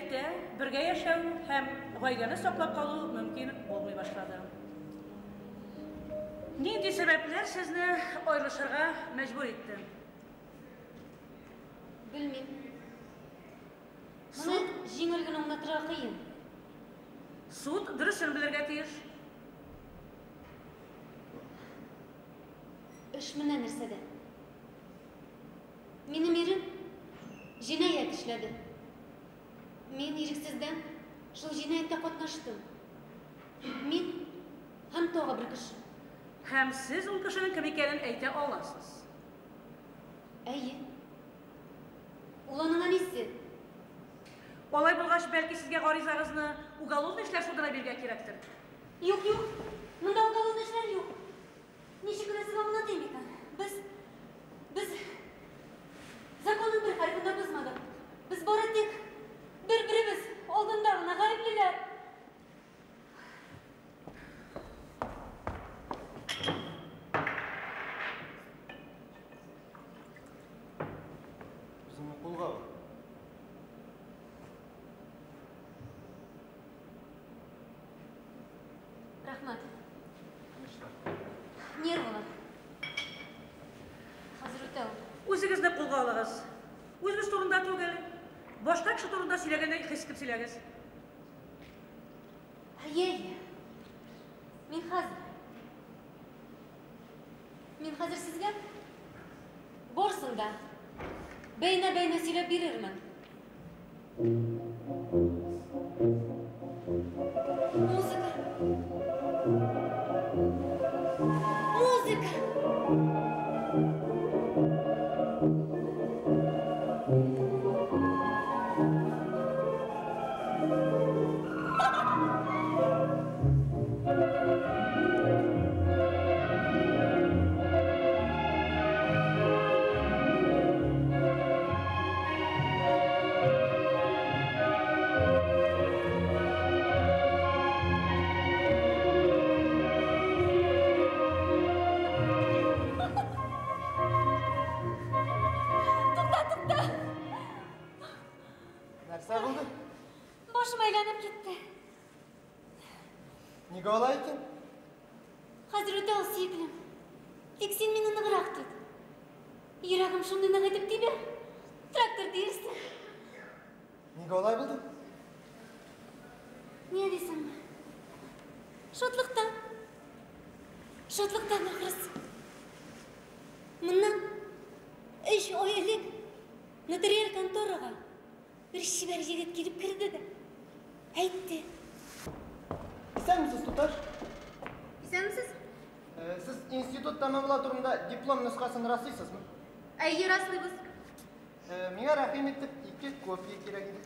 Киләчәктә бергә яшәү һәм гаиләне саклап калу мөмкин булмый башлады. Нинди сәбәпләр сезне аерылышырга мәҗбүр итте? Белмим. Моны җиңел генә аңлатырга кыен. Суд дөресен белергә тиеш. Эш менә нәрсәдә. Минем ирем җинаять эшләде. Мин ирексездән шул җинаятьтә катнаштым. Мин һәм тагы бер кеше. Һәм сез ул кешенең кем икәнен әйтә аласыз. Әйе. Ул аның әнисе. Алай булгач, бәлки сезгә гаризагызны уголовный эшләр судына бирергә кирәктер? Юк, юк. Монда уголовный эшләр юк. Ничек кенә сезгә аңлатыйм икән? Без законның бер хәрефен дә бозмадык. Без бары тик бер-беребез алдында гына гаеплеләр. Үзеңне кулга ал. Рәхмәт. Нервылар. Хәзер үтә ул. Үзегезне кулга алыгыз. Үзегез турында түгел, башка кеше турында сөйләгәндәй хис итеп сөйләгез. Әйе, әйе. Мин хәзер. Мин хәзер сезгә барысын да бәйнә-бәйнә сөйләп бирермен. Музыка. Музыка. Тукта, тукта. Нәрсә булды? Башым әйләнеп китте. Нигә алай икән? Хәзер үтә ул, сөеклем. Тик син мине ныграк тот. Йөрәгем шундый нык итеп тибә. Трактор диярсең. Нигә алай булды? Ни дисеңме? Шатлыктан. Шатлыктан ахрысы. Моннан 3 ай элек нотариаль конторага бер чибәр егет килеп керде дә әйтте. Исәнмесез, туташ? Исәнмесез? Сез институт тәмамлау турында диплом нөсхәсен раслыйсызмы? Әйе, раслыйбыз. Миңа рәхим итеп 2 копия кирәк иде.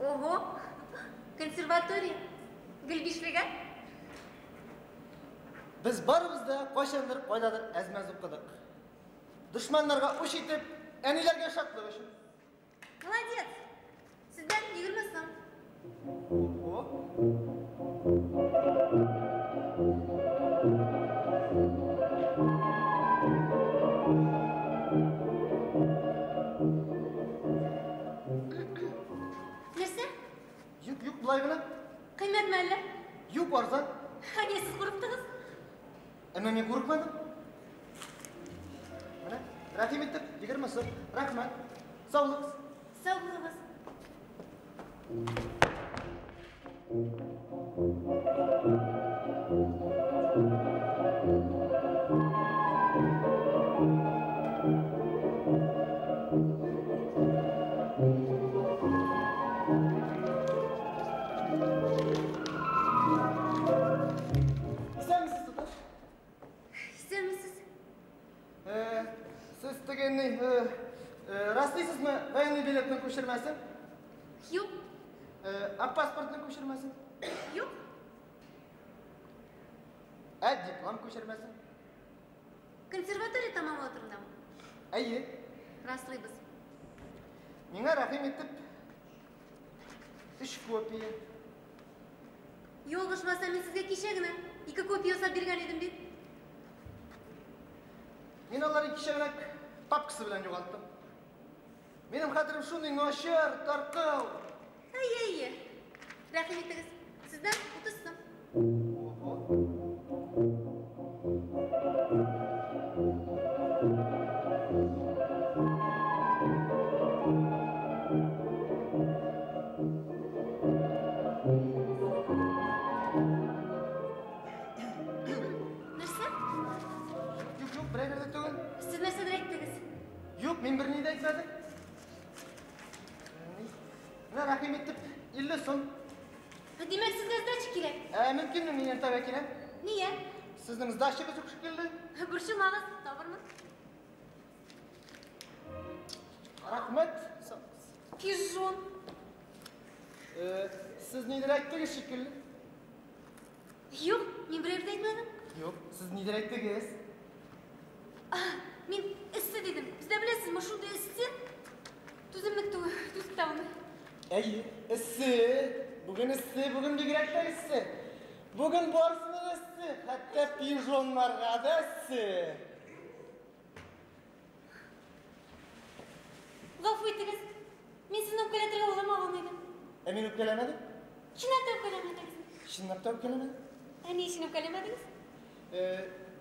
Ого! Консерватория. Гел бишлегә? Без барыбыз да кайчандыр кайдадыр әз-мәз укыдык. Дошманнарга үч итеп, әниләргә шатлык өчен. Молодец! Сездән 20 сум. Ого! Нәрсә? Юк, юк, болай гына. Кыйммәтме әллә? Юк, арзан. Ә не сез курыктыгыз? Әмма мин курыкмадым. Менә, рәхим итеп, 20 сум. Рәхмәт. Сау булыгыз. Сау булыгыз. Исәнмесез, туташ? Исәнмесез. Сез тегенни, раслыйсызмы военный билетның күчермәсен? Юк. Ә паспортның күчермәсен? Юк. Ә диплом күчермәсен? Консерватория тәмамлау турындамы? Әйе. Раслыйбыз. Миңа рәхим итеп 3 копия. Ялгышмасам, мин сезгә кичә генә 2 копия ясап биргән идем бит. Мин аларны кичәгенәк папкасы белән югалттым. Минем хәтерем шундый начар, таркау. Әйе, әйе. Рәхим итегез. Сездән 30 сум. Нәрсә? Юк, юк, берәр дә түгел. Сез нәрсәдер әйттегез? Юк, мин берни дә әйтмәдем. Менә рәхим итеп 50 сум. Димәк, сезгә сдача кирәк? Мөмкинме, мин иртәгә киләм. Нигә? Сезнең сдачагыз юк шикелле. Борчылмагыз, табырмын. Рәхмәт. Пижон. Сез нидер әйттегез шикелле? Юк, мин берәр дә әйтмәдем. Юк, сез нидер әйттегез? Мин эссе дидем. Бездә беләсезме, шундый эссе. Түземлек түгел, түзеп тә алмый. Әйе, эссе. Бүген эссе, бүген бигрәк тә эссе. Бүген барысына да эссе, хәтта пижоннарга да эссе. Гафу итегез, мин сезне үпкәләтергә уйламаган идем. Ә мин үпкәләмәдем? Чынлап та үпкәләмәдегез. Чынлап та үпкәләмәдем. Ә ни өчен үпкәләмәдегез?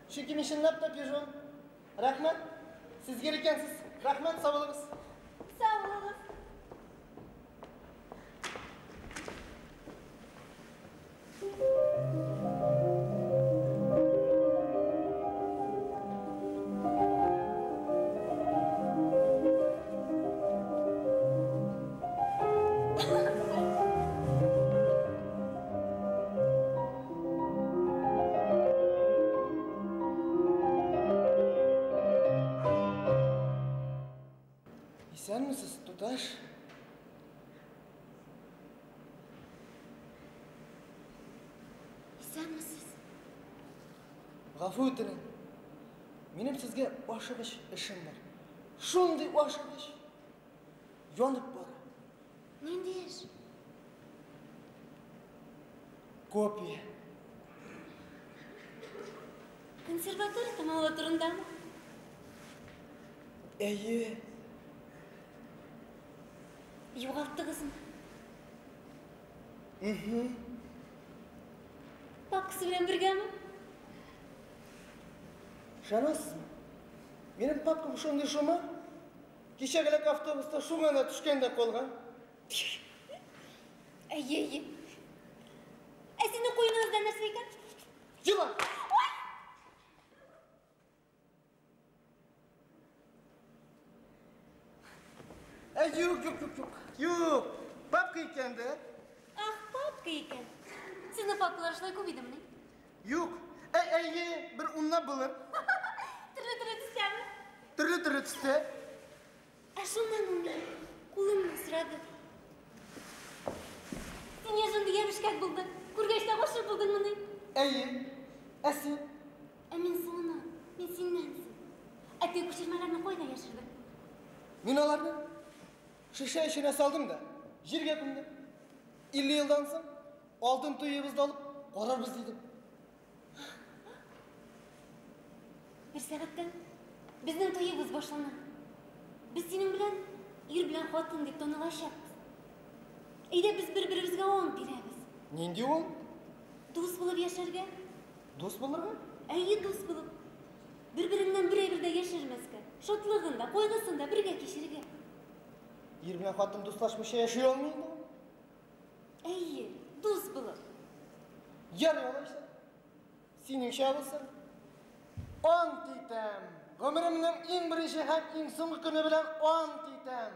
Чөнки мин чынлап та пижон. Рәхмәт, сез икәнсез. Рәхмәт, сау булыгыз. Сау булыгыз. Исәнмесез, туташ? Исәнмесез. Гафу итегез. Минем сезгә ашыгыч эшем бар. Шундый ашыгыч. Янып бара. Нинди эш? Копия. Консерватория тәмамлау турындамы? Әйе. Югалттыгызмы? Мхм. Папкасы белән бергәме? Ышанасызмы? Минем папкам шундый шома. Кичәгелек автобуста шуңа да төшкән дә калган. Әйе, әйе. Ә сезнең куеныгызда нәрсә икән? Елан! Ой! Юк, юк, юк, юк. Юк. Папка икән дә. Ах, папка икән. Сезнең папкалар шулай күп идемени? Юк. Әй, әйе, бер унлап булыр. Төрле-төрле төстәме? Төрле-төрле төстә. Ә шуннан ул минем кулымны сорады. Син язын дигән эшкә булдың. Күргәч тә гашыйк булдыңмыни? Әйе. Ә син? Ә мин соңыннан, мин синнән соң. Ә теге күчермәләрне кайда яшердең? Мин аларны шешә эченә салдым да, җиргә күмдем. 50 елдан соң алтын туебызды алып карарбыз дидем. Бер сәгатьтән безнең туебыз башлана. Без синең белән ир белән хатын дип танылачакбыз. Әйдә без бер-беребезгә ант бирәбез. Нинди ул? Дус булып яшәргә. Дус булырга? Әйе, дус булып. Бер-береңнән бер әйбер дә яшермәскә, шатлыгын да, кайгысын да бергә кичерергә. Ир белән хатын дуслашмыйча яши алмый инде ул. Әйе, дус булып. Ярый алайса. Синеңчә булсын. Ант итәм. Гомеремнең иң беренче һәм иң соңгы көне белән ант итәм.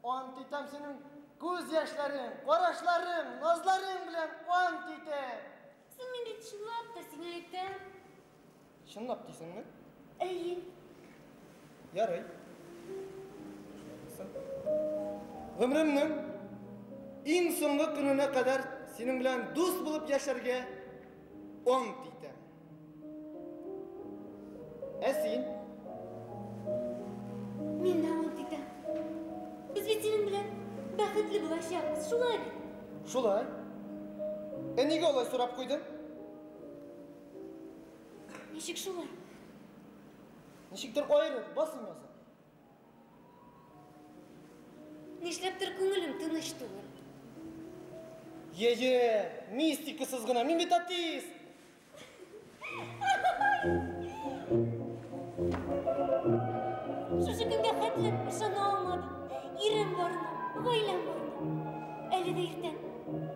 Ант итәм синең күз яшьләрең, карашларың, назларың белән ант итәм. Соң мин бит чынлап та сиңа әйтәм. Чынлап дисеңме? Әйе. Ярый. Гомеремнең иң соңгы көненә кадәр синең белән дус булып яшәргә ант итәм. Ә син? Мин дә ант итәм. Без бит синең белән бәхетле булачакбыз, шулай бит? Шулай. Ә нигә алай сорап куйдың? Ничек шулай? Ничектер аерып, басым ясап. Нишләптер күңелем тыныч түгел. Е-е, мистикасыз гына, мин бит атеист. Шушы көнгә хәтле ышана алмадым. Ирем барына, гаиләм барына. Әле дә иртән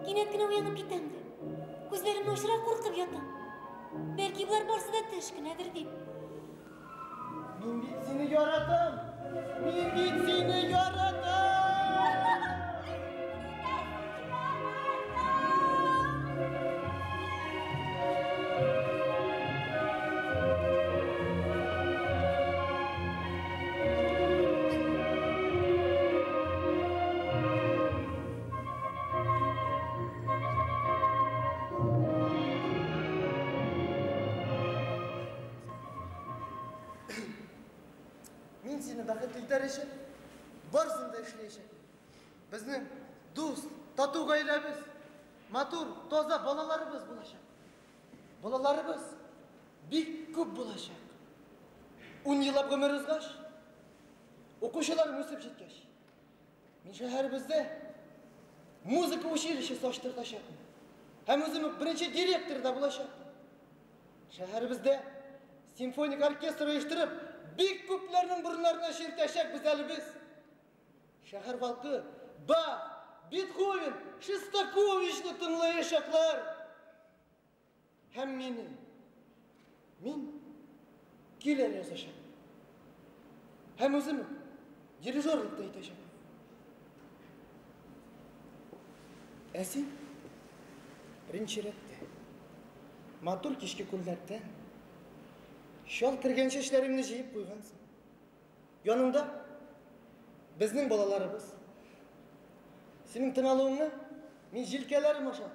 кинәт кенә уянып китәм дә. Күзләремне ачарга куркып ятам. Бәлки болар барысы да төш кенәдер дип. Мин бит сине яратам. Мин бит сине яратам. Мин сине бәхетле итәр өчен барысын да эшләячәкмен. Безнең дус, тату гаиләбез, матур, таза балаларыбыз булачак. Балаларыбыз бик күп булачак. 10 еллап гомер узгач, укучыларым үсеп җиткәч, мин шәһәребездә музыка училищесы ачтыртачакмын. Һәм үзем үк беренче директор да булачакмын. Шәһәребездә симфоник оркестр оештырып, бик күпләрнең борыннарына чиртәчәкбез әле без. Шәһәр халкы Бах, Бетховен, Шостаковичны тыңлаячаклар. Һәм мине, мин көйләр язачакмын. Һәм үзем үк дирижерлык та итәчәкмен. Ә син беренче рәттә, матур кичке күлмәктән, чал кергән чәчләремне җыеп куйгансың. Яныңда безнең балаларыбыз. Синең тын алуыңны мин җилкәләрем аша,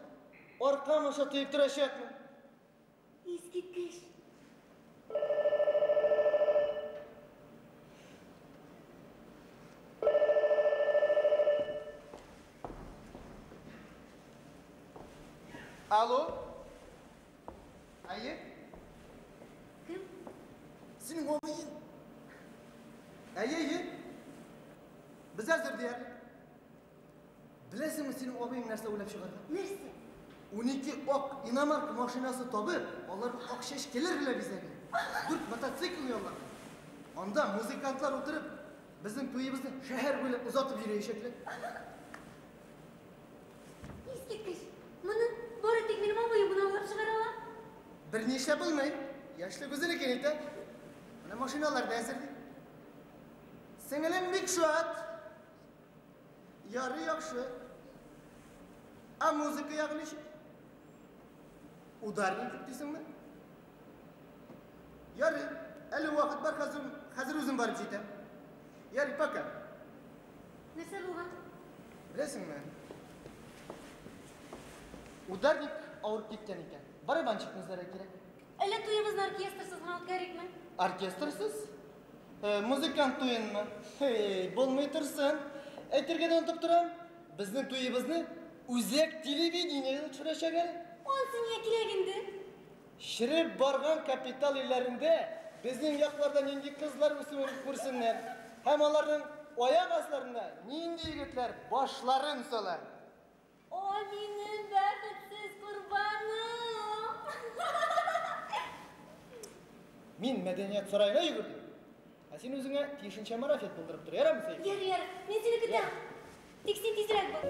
аркам аша тоеп торачакмын. Искиткеч. Алло? Әйе? Кем? Синең абыең. Әйе, әйе. Без әзер диярлек. Беләсеңме, синең абыең нәрсә уйлап чыгарды? Нәрсә? 12 ак иномарка машинасы табып, аларны ак чәчкәләр белән бизәгән. 4 мотоцикл яллаган. Анда музыкантлар утырып, безнең туебызны шәһәр буйлап озатып йөрәчәкләр. Искиткеч. Моны бары тик минем абыем гына уйлап чыгара ала. Берни эшләп булмый. Яшьлек үзенекен итә. Менә машиналар да әзер. Сеңелем бик шат. Ярый яхшы. Ә музыка ягы ничек? Ударник дип дисеңме? Ярый, әле вакыт бар, хәзер үзем барып җитәм. Ярый, пока. Нәрсә булган? Беләсеңме? Ударник авырып киткән икән. Барабанщикны эзләргә кирәк. Әллә туебызны оркестрсыз гына үткәрикме? Оркестрсыз? Музыкант туенмы? Хей, булмый торсын. Әйтергә дә онытып торам. Безнең туебызны үзәк телевидениедә төшерәчәк әле. Ансы нигә кирәк инде? Череп барган капитал илләрендә безнең якларда нинди кызлар үсүен күрсеннәр. Һәм аларның аяк асларына нинди егетләр башларын сала. О, минем бәхетсез корбаным! Мин мәдәният сараена йөгердем. Ә син үзеңә тиешенчә марафет булдырып тор, ярамы сәйф? Ярый, ярый, мин сине көтәм. Тик син тизрәк бул.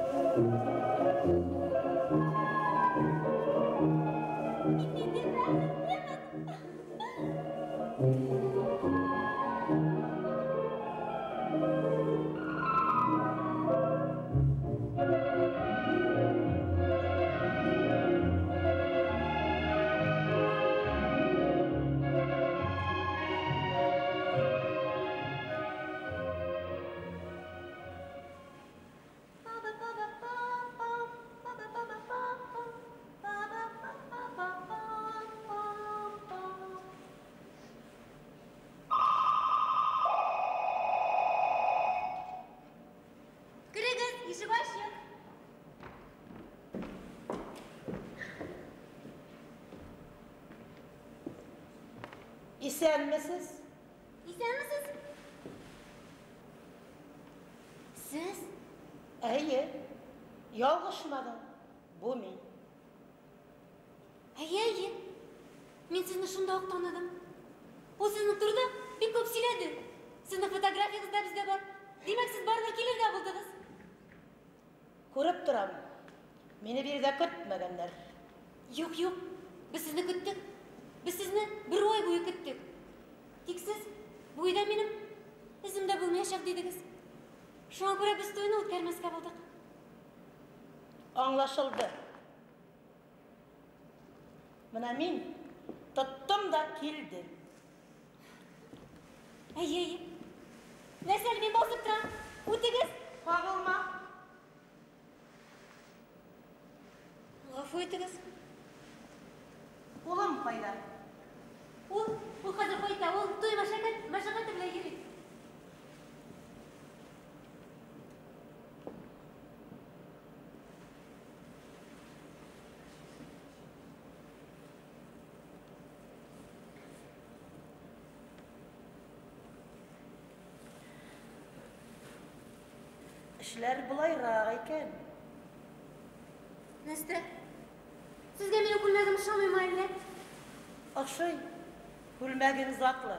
Мин нинди бәхетлемен! Исәнмесез? Исәнмесез? Сез? Әйе, ялгышмадың. Бу мин. Әйе, әйе. Мин сезне шунда ук таныдым. Ул сезнең турыда бик күп сөйләде. Сезнең фотографиягез дә бездә бар. Димәк, сез барыбер килергә булдыгыз. Күреп торам. Мине биредә көтмәгәннәр. Юк, юк. Без сезне көттек. Без сезне бер ай буе көттек. Тик сез бу өйдә минем эзем дә булмаячак дидегез. Шуңа күрә без туйны үткәрмәскә булдык. Аңлашылды. Менә мин тоттым да килдем. Әйе, әйе. Нәрсә әле мин басып торам? Үтегез. Кагылма. Гафу итегез. Улым кайда? Ул, ул хәзер кайта, ул туй мәшәкать, мәшәкате белән йөри. Эшләр болайрак икән. Нәрсә? Сезгә минем күлмәгем ошамыймы әллә? Ошый. Күлмәгең затлы.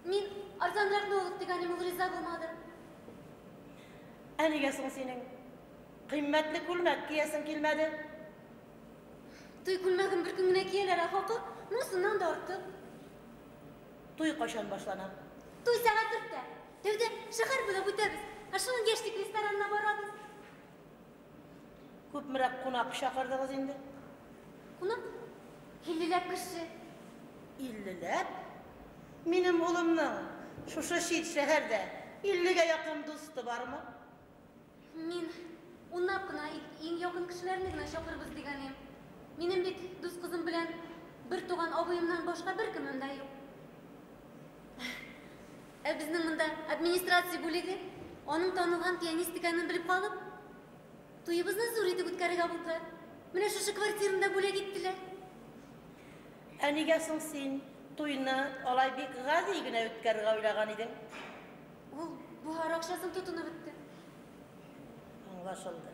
Мин арзанракны алып дигәнем ул риза булмады. Ә нигә соң синең кыйммәтле күлмәк киясең килмәде? Туй күлмәген бер көн генә кияләр, ә хакы монысыннан да артык. Туй кайчан башлана? Туй сәгать 4-тә. Тәүдә шәһәр буйлап үтәбез, ә шуннан Яшьлек ресторанына барабыз. Күпмерәк кунак чакырдыгыз инде? Кунак? 50ләп кеше. 50ләп? Минем улымның шушы чит шәһәрдә 50гә якын дусты бармы? Мин унлап кына иң якын кешеләрне генә чакырбыз дигән идем. Минем бит дус кызым белән бер туган абыемнан башка бер кемем дә юк. Ә безнең монда администрация бүлеге аның танылган пианист икәнен белеп калып, туебызны зур итеп үткәрергә булдылар. Менә шушы квартираны да бүләк иттеләр. Ә нигә соң син туйны алай бик гади генә үткәрергә уйлаган идең? Ул бар акчасын тотынып бетте. Аңлашылды.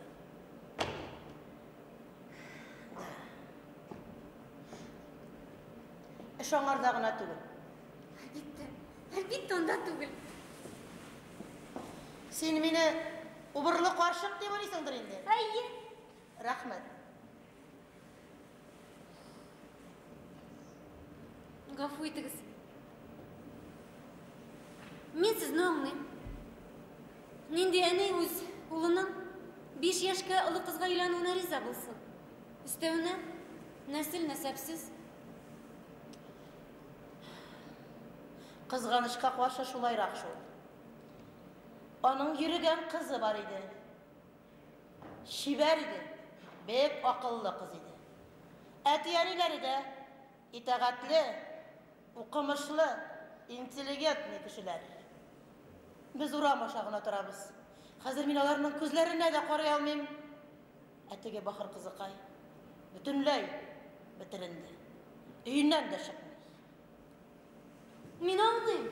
Эш аңарда гына түгел. Әлбиттә, әлбиттә анда түгел. Син мине убырлы карчык дип уйлыйсыңдыр инде. Әйе. Рәхмәт. Гафу итегез. Мин сезне аңлыйм. Нинди әни үз улының 5 яшькә олы кызга өйләнүенә риза булсын? Өстәвенә нәсел нәсәпсез. Кызганычка каршы шулайрак шул. Аның йөрегән кызы бар иде. Чибәр иде, бик акыллы кыз иде. Әти-әниләре дә итагатьле, укымышлы, интеллигентный кешеләр. Без урам аша гына торабыз. Хәзер мин аларның күзләренә дә карый алмыйм. Ә теге бахыр кызыкай бөтенләй бетеренде. Өеннән дә чыкмый. Мин аңлыйм.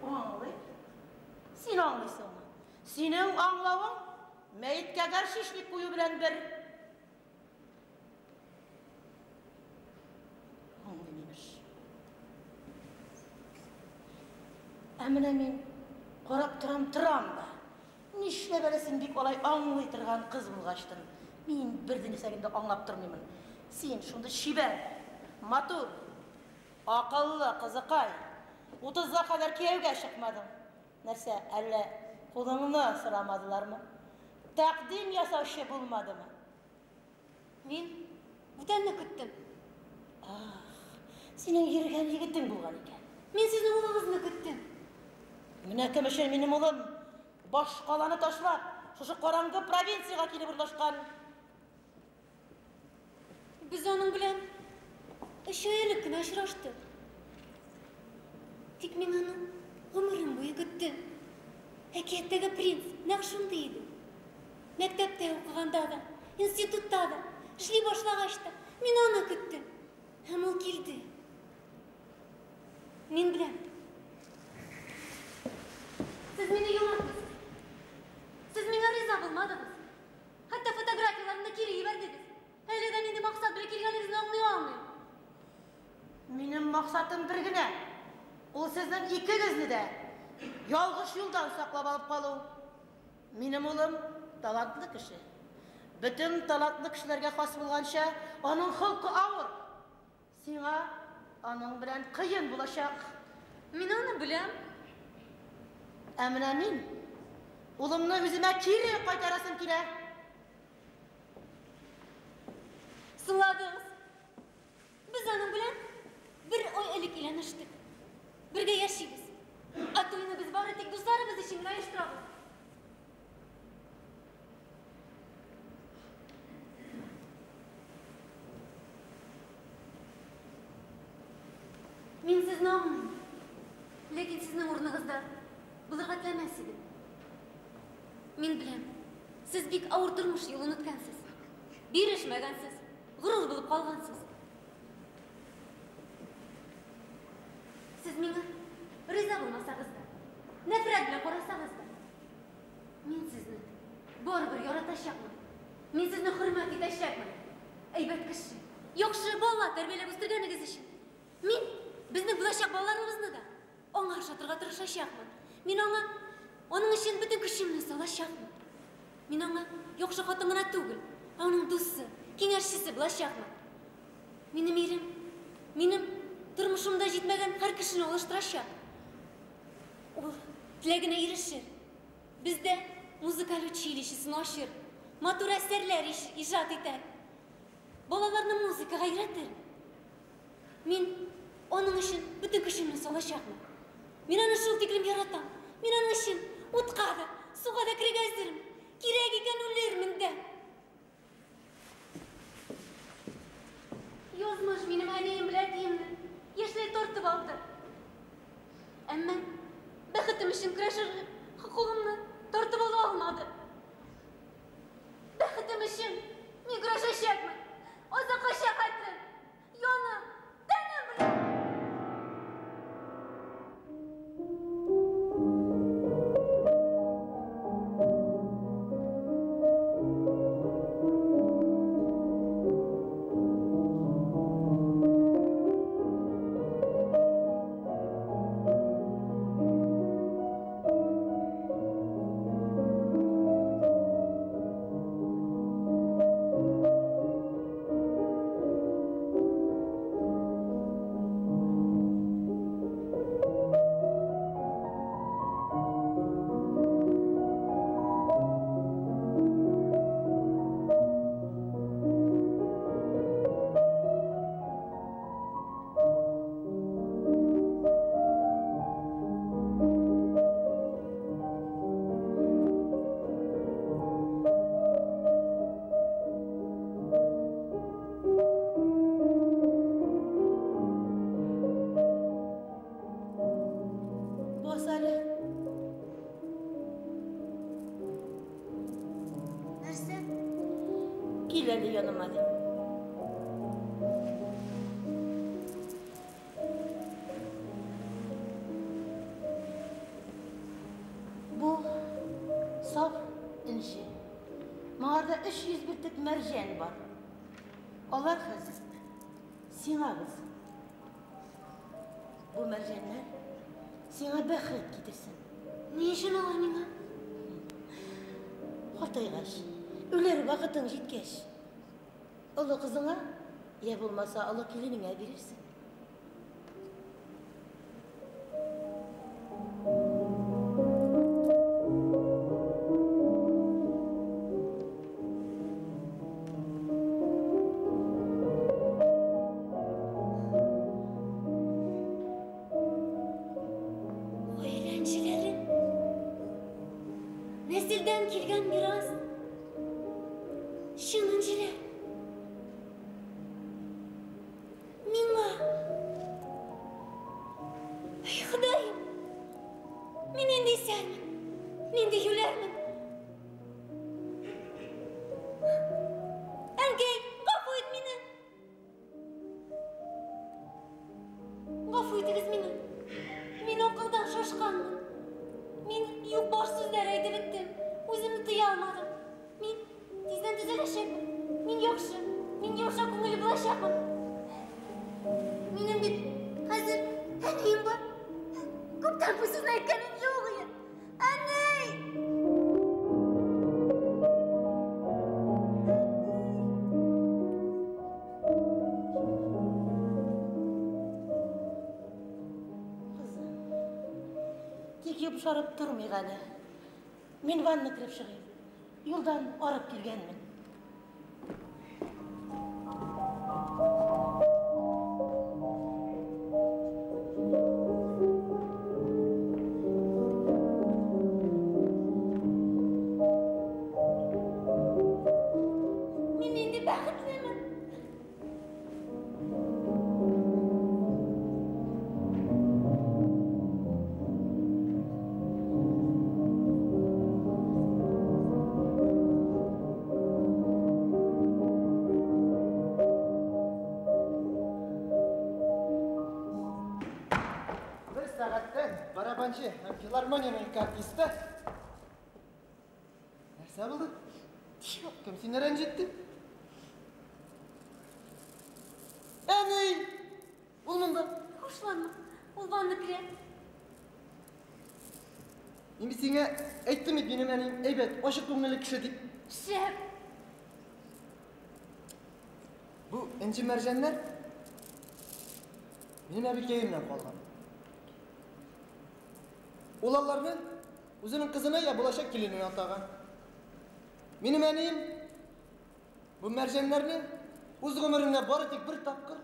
Аңлый? Син аңлыйсыңмы? Синең аңлавың мәеткә горчичник кую белән бер. Аңлыйм имеш. Ә менә мин карап торам, торам да. Нишләп әле син бик алай аңлый торган кыз булгачтын? Мин бер нәрсәгә дә аңлап тормыймын. Син шундый чибәр, матур, акыллы кызыкай. 30-га кадәр кияүгә чыкмадың. Нәрсә, әллә кулыңны сорамадылармы? Тәкъдим ясаучы булмадымы? Мин бүтәнне көттем. Ах, синең йөргән егетең булган икән. Мин сезнең улыгызны көттем. Менә кем өчен минем улым башкаланы ташлап, шушы караңгы провинциягә килеп урнашкан. Без аның белән 3 ай элек кенә очраштык. Тик мин аны гомерем буе көттем. Әкияттәге принц нәкъ шундый иде. Мәктәптә укыганда да, институтта да, эшли башлагач та мин аны көттем. Һәм ул килде. Мин беләм. Сез мине яратмыйсыз. Сез миңа риза булмадыгыз. Хәтта фотографияларымны кире ебәрдегез. Әле дә нинди максат белән килгәнегезне аңлый алмыйм. Минем максатым бер генә. Ул сезнең икегезне дә ялгыш юлдан саклап алып калу. Минем улым талантлы кеше. Бөтен талантлы кешеләргә хас булганча, аның холкы авыр. Сиңа аның белән кыен булачак. Мин аны беләм. Ә менә мин улымны үземә кире кайтарасым килә. Сыңладыгыз. Без аның белән бер ай элек өйләнештек. Бергә яшибез. Ә туйны без бары тик дусларыбыз өчен генә оештырабыз. Мин сезне аңлыйм. Ләкин сезнең урыныгызда булырга теләмәс идем. Мин беләм, сез бик авыр тормыш юлын үткәнсез. Бирешмәгәнсез, горур булып калгансыз. Сез миңа риза булмасагыз да, нәфрәт белән карасагыз да, мин сезне барыбер яратачакмын. Мин сезне хөрмәт итәчәкмен. Әйбәт кеше, яхшы бала тәрбияләп үстергәнегез өчен. Мин безнең булачак балаларыбызны да аңа ошатырга тырышачакмын. Мин аңа аның өчен бөтен көчемне салачакмын. Мин аңа яхшы хатын гына түгел, аның дусты, киңәшчесе булачакмын. Минем ирем, минем тормышымда җитмәгән һәр кешене алыштырачак. Ул теләгенә ирешер. Бездә музыкаль училищесын ачыр, матур әсәрләр иҗат итәр. Балаларны музыкага өйрәтер. Мин аның өчен бөтен көчемне салачакмын. Мин аны шул тиклем яратам. Мин аның өчен утка да, суга да керергә әзермен. Кирәк икән үлермен дә. Язмыш минем әнием белән әтиемне яшьләй тартып алды. Әмма бәхетем өчен көрәшер хокукымны тартып ала алмады. Бәхетем өчен мин көрәшәчәкмен. Азаккача хәтле. Яным, тәнем белән. Бас әле. Нәрсә? Кил әле яныма дим. Бу саф энҗе. Моңарда 300 бөртек мәрҗән бар. Алар хәзер сиңа булсын. Бу мәрҗәннәр сиңа бәхет китерсен. Ни өчен алар миңа? Картайгач, үләр вакытың җиткәч, олы кызыңа, я булмаса олы киленеңә бирерсең. Гаилә энҗеләре. Нәселдән килгән мирас. Чын энҗеләр. Миңа. Ай, Ходаем! Мин нинди исәрмен? Нинди юләрмен? Әнкәй, гафу ит мине. Гафу итегеҙ мине. Мин аҡылдан шашҡанмын. Мин юҡ бар сүҙҙәр әйтеп беттем. Үҙемде тыя алманым. Мин тиҙҙән төҙәләсәкмен. Мин яҡшы, мин йомшаҡ күңелле буласаҡмын. Минең бит хәҙер әнейем бар. Күптән был сүҙҙе әйткәнем юҡ ине. Әней! Ҡыҙым, тик йомшарып тормайыҡ әле. Мин ванна кереп сығайым. Юлдан арып килгәнмен. Мин инде бәхетлемен. Бер сәғәттән барабанчы һәм филармониянең ике артисты. Нәрсә булды? Юҡ. Кем һине рәнжетте? Әней! Ул монда. Хушланма. Ул ванна керә. Мин бит һиңә әйттем бит, минең әнейем әйбәт, асыҡ күңелле кеше тип. Шәп. Бу энҗе мәрҗәннәр минең әбекәйемнән ҡалған. Ул аларны үҙенең ҡыҙына я буласаҡ килененә атаған. Минең әнейем бу мәрҗәннәрне үҙ ғүмерендә бары тик бер тапҡыр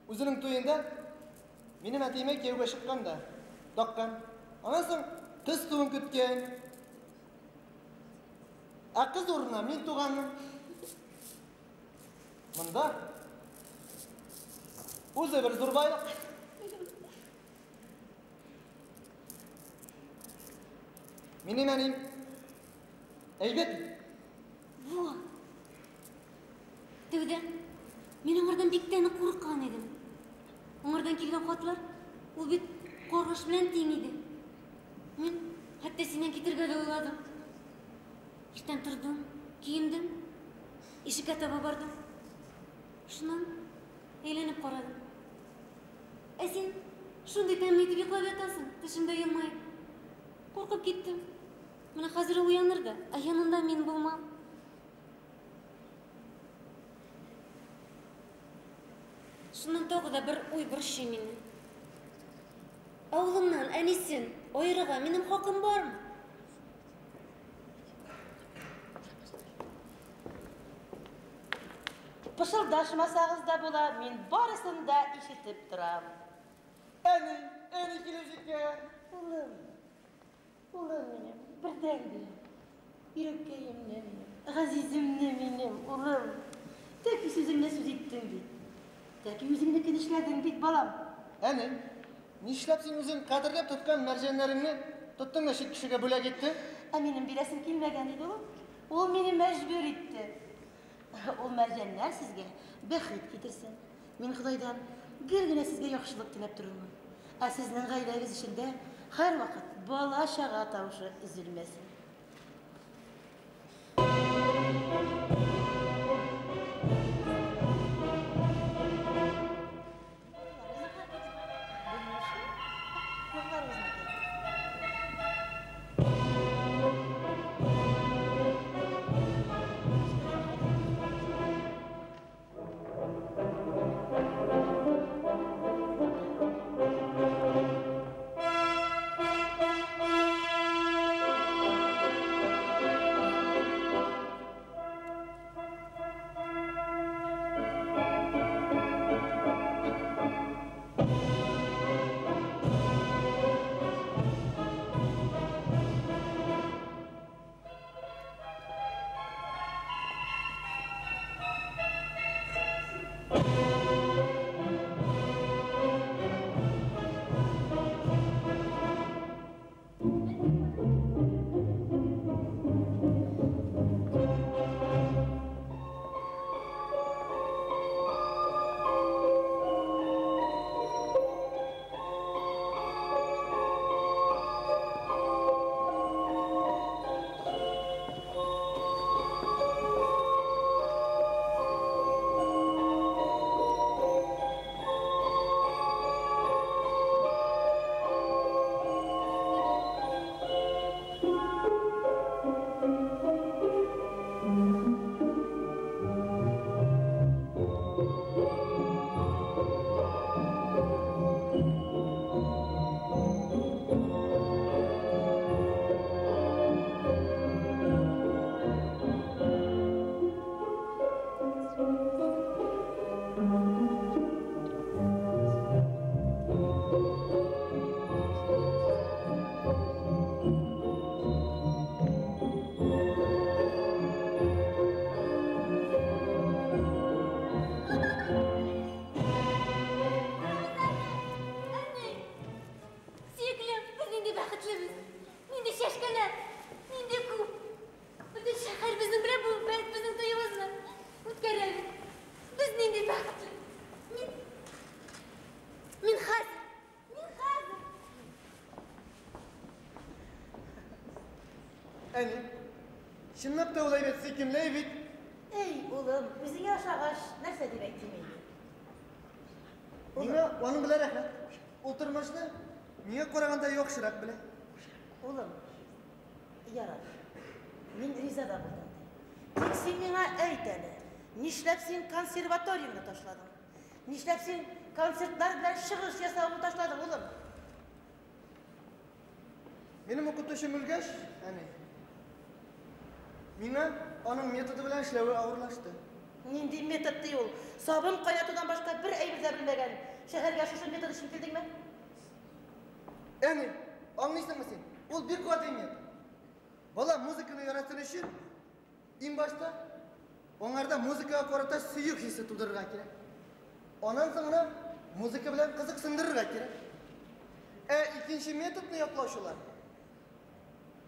үҙенең туйында минең әтейемә кейәүгә сыҡҡан да таҡҡан. Анан һуң ҡыҙ тыуын көткән. Ә ҡыҙ урынына мин туғанмын. Мында үҙе бер ҙур байлыҡ. Минең әнейем әйбәт. Во. Тәүҙә мин аңарҙан бик тә ныҡ ҡурҡҡан инем. Аңарҙан килгән хатлар ул бит ҡарғыш менән тиң ине. Мин хатта һинән китергә лә уйланым. Иртән торҙом, кейендем, ишеккә таба барҙым. Шунан әйләнеп ҡараным. Ә һин шундай тәмле итеп йоҡлап ятаһың, төшөмдә йылмайып. Ҡурҡып киттем. Мына хәҙер ул уяныр ҙа, ә янында мин булмам. Шунан тағы ла бер уй борсой мине. Ауылымдан әнисен айырырға минең хаҡым бармы? Пышылдашмасағыҙ ҙа була, мин барыһын да ишетеп торам. Әней, әней килеп еткән. Улым, улым минең, берҙән-бер. Йөрәккәйемде минең, ғәзиземде минең, улым. Тәки сүҙеңде сүҙ иттең бит. Тәки үҙеңдекен эшләнең бит, балам. Әней, нишләп һин үҙең ҡәҙерләп тотҡан мәржәндәреңде тоттоң да сит кешегә бүләк иттең? Ә минең бирәсем килмәгән ине ул. Ул мине мәжбүр итте. Ул мәржәндәр һеҙгә бәхет китерһен. Мин Хоҙайҙан гел генә һеҙгә яҡшылыҡ теләп торормон. Ә һеҙҙең ғаиләгеҙ эсендә һәр ваҡыт бала-саға тауышы өҙөлмәһен. Thank you. Әни, чынлап та ул әйбәт, сөйкемле бит. Эй, улым, үзеңә ошагач, нәрсә дип әйтим инде? Миңа аның белән рәхәт. Ул тормышны миңа караганда яхшырак белә. Улым, ярар. Мин риза да булдым. Тик син миңа әйт әле, нишләп син консерваторияңне ташладың? Нишләп син концертлар белән чыгыш ясавыңны ташладың, улым? Минем укытучым үлгәч, әни, миңа аның методы белән эшләве авырлашты. Нинди метод ди ул? Сабын кайнатудан башка бер әйбер дә белмәгән. Шәһәргә шушы метод өчен килдеңме? Әни, аңлыйсыңмы син? Ул бик гади метод. Бала музыканы яратсын өчен иң башта аңарда музыкага карата сөю хисе тудырырга кирәк. Аннан соң гына музыка белән кызыксындырырга кирәк. Ә икенче методны яклаучылар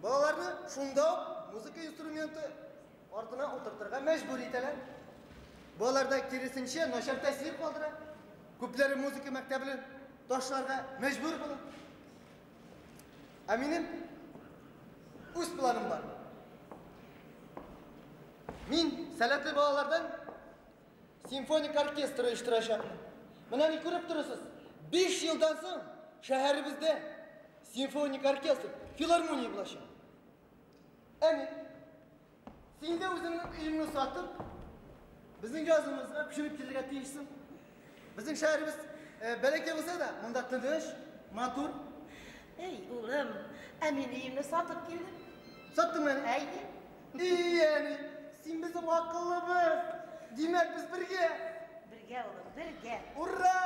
балаларны шунда ук музыка инструменты артына утыртырга мәҗбүр итәләр. Балаларда киресенчә начар тәэсир калдыра. Күпләре музыка мәктәбен ташларга мәҗбүр була. Ә минем үз планым бар. Мин сәләтле балалардан симфоник оркестр оештырачакмын. Менә ни күреп торасыз? 5 елдан соң шәһәребездә симфоник оркестр, филармония булачак. Әни, син дә үзеңнең өеңне сатып, безнең языбызга күченеп килергә тиешсең. Безнең шәһәребез бәләкәй булса да, монда тыныч, матур. Эй, улым, ә мин өемне сатып килдем. Саттыңмы, әни? Әйе. Ий, әни, син безнең акыллыбыз. Димәк, без бергә. Бергә, улым, бергә. Ура!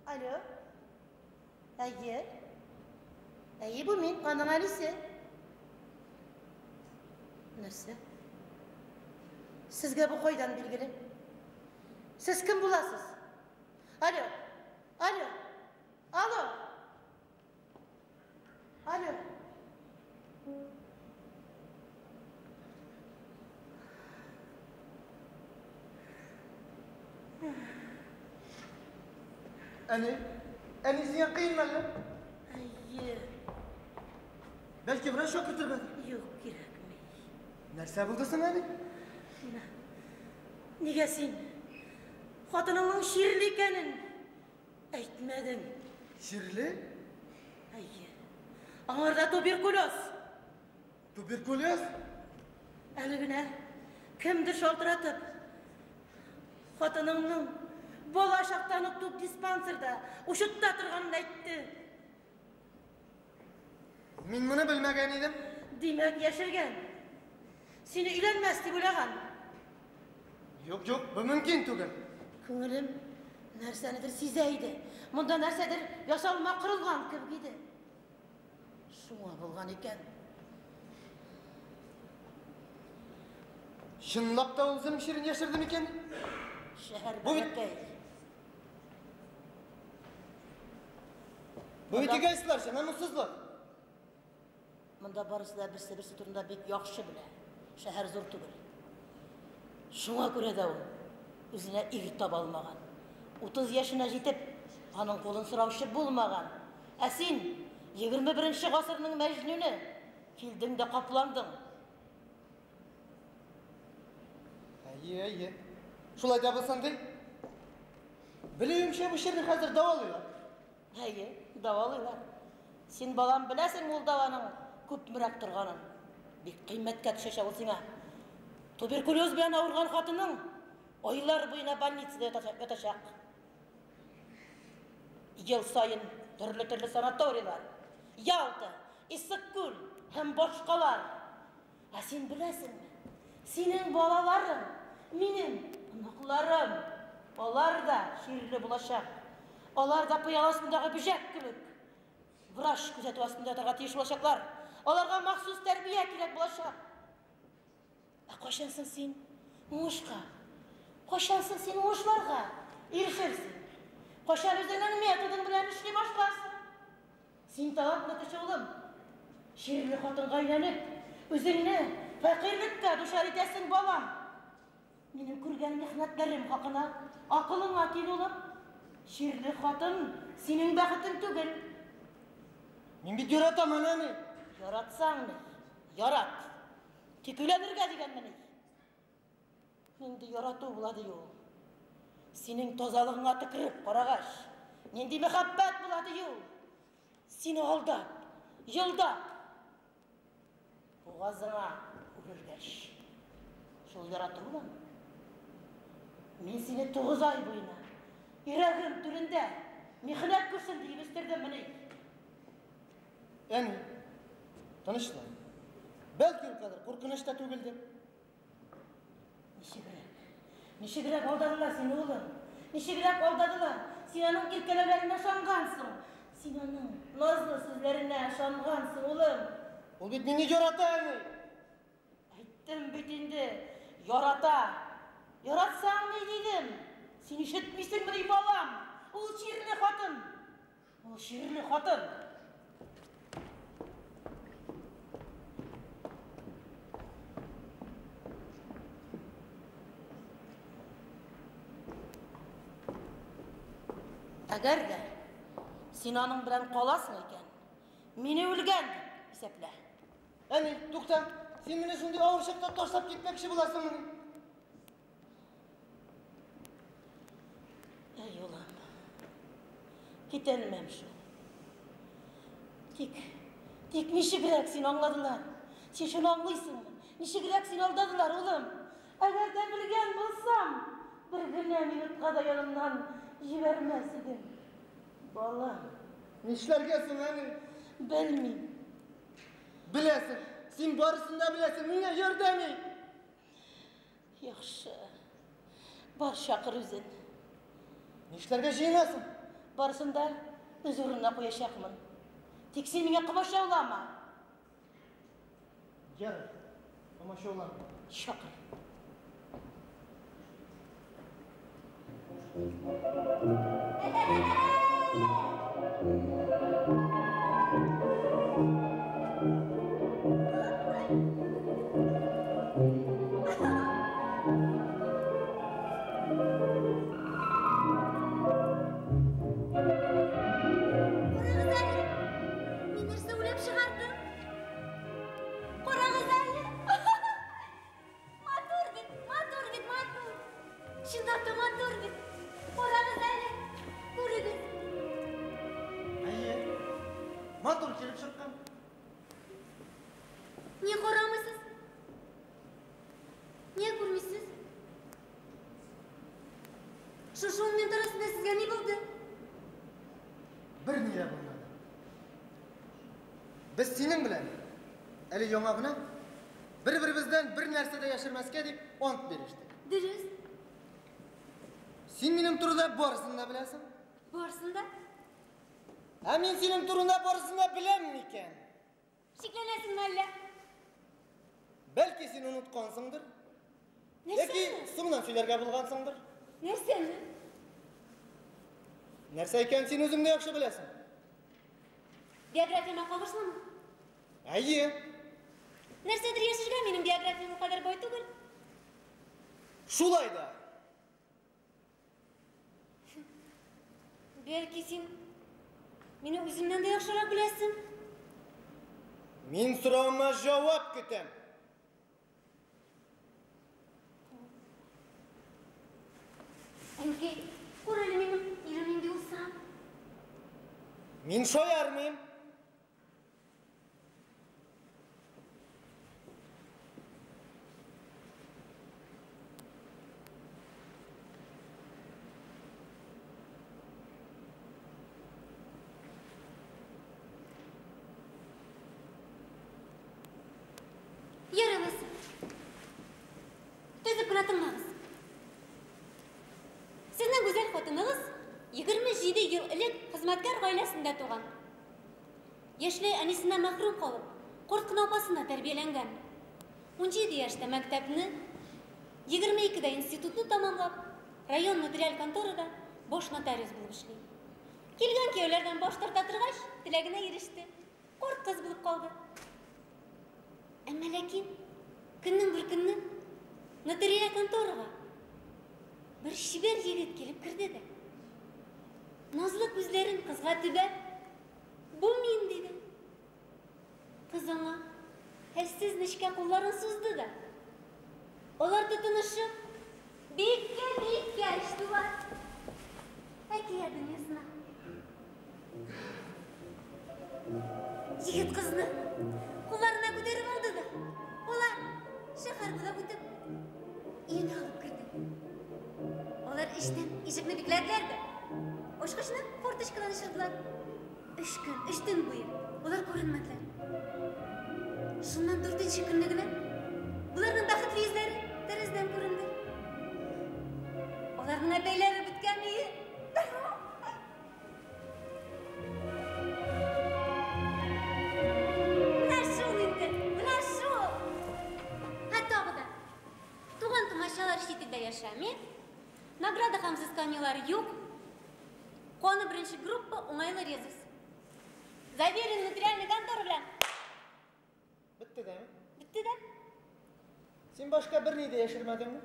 Алло. Әйе. Әйе, бу мин, аның әнисе. Нәрсә? Сезгә бу кайдан билгеле? Сез кем буласыз? Алло. Алло. Алло. Алло. Әни, әни сиңа кыенмы әллә? Әйе. Бәлки врач чакыртыргадыр? Юк, кирәкми. Нәрсә булды соң, әни? Менә. Нигә син хатыныңның чирле икәнен әйтмәдең? Чирле? Әйе. Аңарда туберкулез. Туберкулез? Әле генә кемдер шалтыратып, хатыныңның бала чактан ук тубдиспансерда, учетта торганын әйтте. Мин моны белмәгән идем. Димәк, яшергән. Сине өйләнмәс дип уйлаган. Юк, юк, бу мөмкин түгел. Күңелем нәрсәнедер сизә иде. Монда нәрсәдер ясалма корылган кебек иде. Шуңа булган икән. Чынлап та ул үзенең чирен яшерде микән? Шәһәр Бу бит бәләкәй. Бу бит эгоистларча, намуссызлык. Монда барысы да берсе-берсе турында бик яхшы белә. Шәһәр зур түгел. Шуңа күрә дә ул үзенә ир таба алмаган. 30 яшенә җитеп, аның кулын сораучы булмаган. Ә син 21 гасырның мәҗнүне, килдең дә капландың. Әйе, әйе. Шулай да булсын ди. Белүемчә, бу чирне хәзер дәвалыйлар. Әйе, дәвалыйлар. Син, балам, беләсең ул дәваның күпмерәк торганын. Бик кыйммәткә төшәчәк ул сиңа. Туберкулез белән авырган хатының айлар буена больницада ятачак. Ел саен Төрлө-төрлө санаторийлар. Ялта, Иссык-Күл һәм башҡалар. Ә һин беләсеңме? Һинең балаларың, минең оноҡларым, алар да ширле буласаҡ. Алар да пыяла аҫтындағы бөжәк кеүек. Врач күҙәтеү аҫтында ятырға тейеш буласаҡлар. Аларға махсус тәрбиә кәрәк буласаҡ. Ә ҡасан һуң һин уңышҡа? Ҡасан һуң һин уңышларға ирешерһең? Ҡасан үҙеңдең методың менән эшләй башларһың? Һин талантлы кеше, улым. Ширле ҡатынға әйләнеп, үҙеңде фәҡирлеккә дусар итәсең, балам. Минең күргән михнәтләрем хаҡына аҡылыңа кил, улым. Ширле ҡатын һинең бәхетең түгел. Мин бит яратам, әни. Яратсаң ни? Ярат. Тик өйләнергә дигәнмен. Ниндәй яратыу була ди ул? Һинең тазалығыңа төкөрөп ҡарағас, ниндәй мөхәббәт була ди ул? Һине алдап, йылдап, буғазыңа үрелгәс, шул яратыу буламы? Мин һине 9 ай буйына йөрәгем түрендә михнәт күрсен тиеп үҫтерҙем мине. Әни, тынычлан. Бәлки ул ҡәҙәр ҡурҡыныс та түгелдер. Нисегерәк? Нисегерәк алдадылар һине, улым? Нисегерәк алдадылар? Һин уның иркәләүҙәренә ышанғанһың. Һин уның наҙлы һүҙҙәренә ышанғанһың, улым. Ул бит мине ярата, әни. Әйттем бит инде, ярата. Яратсаң ни тинем? Һин ишетмәйһеңме ни, балам? Ул ширле ҡатын. Ул ширле ҡатын. Әгәр ҙә һин уның менән ҡалаһың икән, мине үлгән тип иҫәплә. Әни, туҡта, һин мине шундай ауыр саҡта ташлап китмәксе булаһыңмы ни? Әй, улым, китәлмәм шул. Тик нисегерәк һине аңладылар? Һин шуны аңлайһыңмы? Нисегерәк һине алдадылар, улым? Әгәр ҙә белгән булһам, бер генә минутҡа ла янымдан ебәрмәҫ инем. Балам. Нишләргә һуң, әни? Белмәйем. Беләсең, һин барыһын да беләсең, миңә ярҙам ит. Яҡшы. Бар, саҡыр үҙен. Нишләргә йыйынаһың? Барыһын да үҙ урынына ҡуясаҡмын. Тик һин миңә ҡамасаулама. Ярар, ҡамасаулама. Саҡыр. Ҡарағыҙ әле, мин нәрсә уйлап сығарҙым. Ҡарағыҙ әле. Матур бит, матур бит, матур. Чынлап та матур бит. Ҡарағыҙ әле, күрегеҙ. Әйе, матур килеп сыҡҡан. Ни ҡарамайһығыҙ? Ни күрмәйһегеҙ? Шушы ун минут араһында һеҙгә ни булды? Бер ни ҙә булманы. Беҙ һинең менән әле яңы ғына бер-беребеҙҙән бер нәрсә ҙә йәшермәҫкә тип ант бирештек. Дөрөҫ. Һин минең турала барыһын да беләһең. Барыһын да? Ә мин һинең турала барыһын да беләм микән? Шикләнәһеңме әллә? Бәлки һин онотҡанһыңдыр. Нәрсәне? Йәки һуңынан һөйләргә булғанһыңдыр. Нәрсәне? Нәрсә икәнен һин үҙең дә яҡшы беләсең. Биографияма ҡағышлымы? Әйе. Нәрсәдер йәшергә минең биографиям ул ҡәҙәр бай түгел. Шулай ҙа. Бәлки һин мине үҙемдән дә яҡшыраҡ беләсең. Мин һорауыма яуап көтәм. Әнкәй, күр әле минең ирем ниндәй булса. Мин шаярмайым. Түзеп кенә тыңлагыз. Сезнең гүзәл хатыныгыз 27 ел элек хезмәткәр гаиләсендә туган. Яшьләй әнисеннән мәхрүм калып, карт кына апасында тәрбияләнгән. 17 яшьтә мәктәпне, 22-дә институтны тамамлап, район нотариаль конторада баш нотариус булып эшли. Килгән кияүләрдән баш тарта торгач, теләгенә иреште. Карт кыз булып калды. Әмма ләкин көннең бер көнне нотариаль конторага бер чибәр егет килеп керде дә, назлы күзләрен кызга төбәп, "Бу мин" диде. Кыз аңа хәлсез нечкә кулларын сузды да, алар тотынышып биккә-биккә очтылар. Әкият дөньясына. Егет кызны кулларына күтәреп алды да, алар шәһәр буйлап үтеп, өенә алып керде. Алар эчтән ишекне бикләделәр дә, ачкычны форточкадан очырдылар. 3 көн, 3 төн буе алар күренмәделәр. Шуннан 4нче көнне генә буларның бәхетле йөзләре тәрәзәдән күренде. Аларның әтәйләре беткән өе. Менә шул инде, менә шул. Ә тагы да туган тумачалар чит илдә яшәми, награда һәм взысканиелар юк. Каны беренче группа, уңайлы резус. Заверен нотариальный контора белән. Бетте дәме? Бетте дә. Син башка берни дә яшермәдеңме?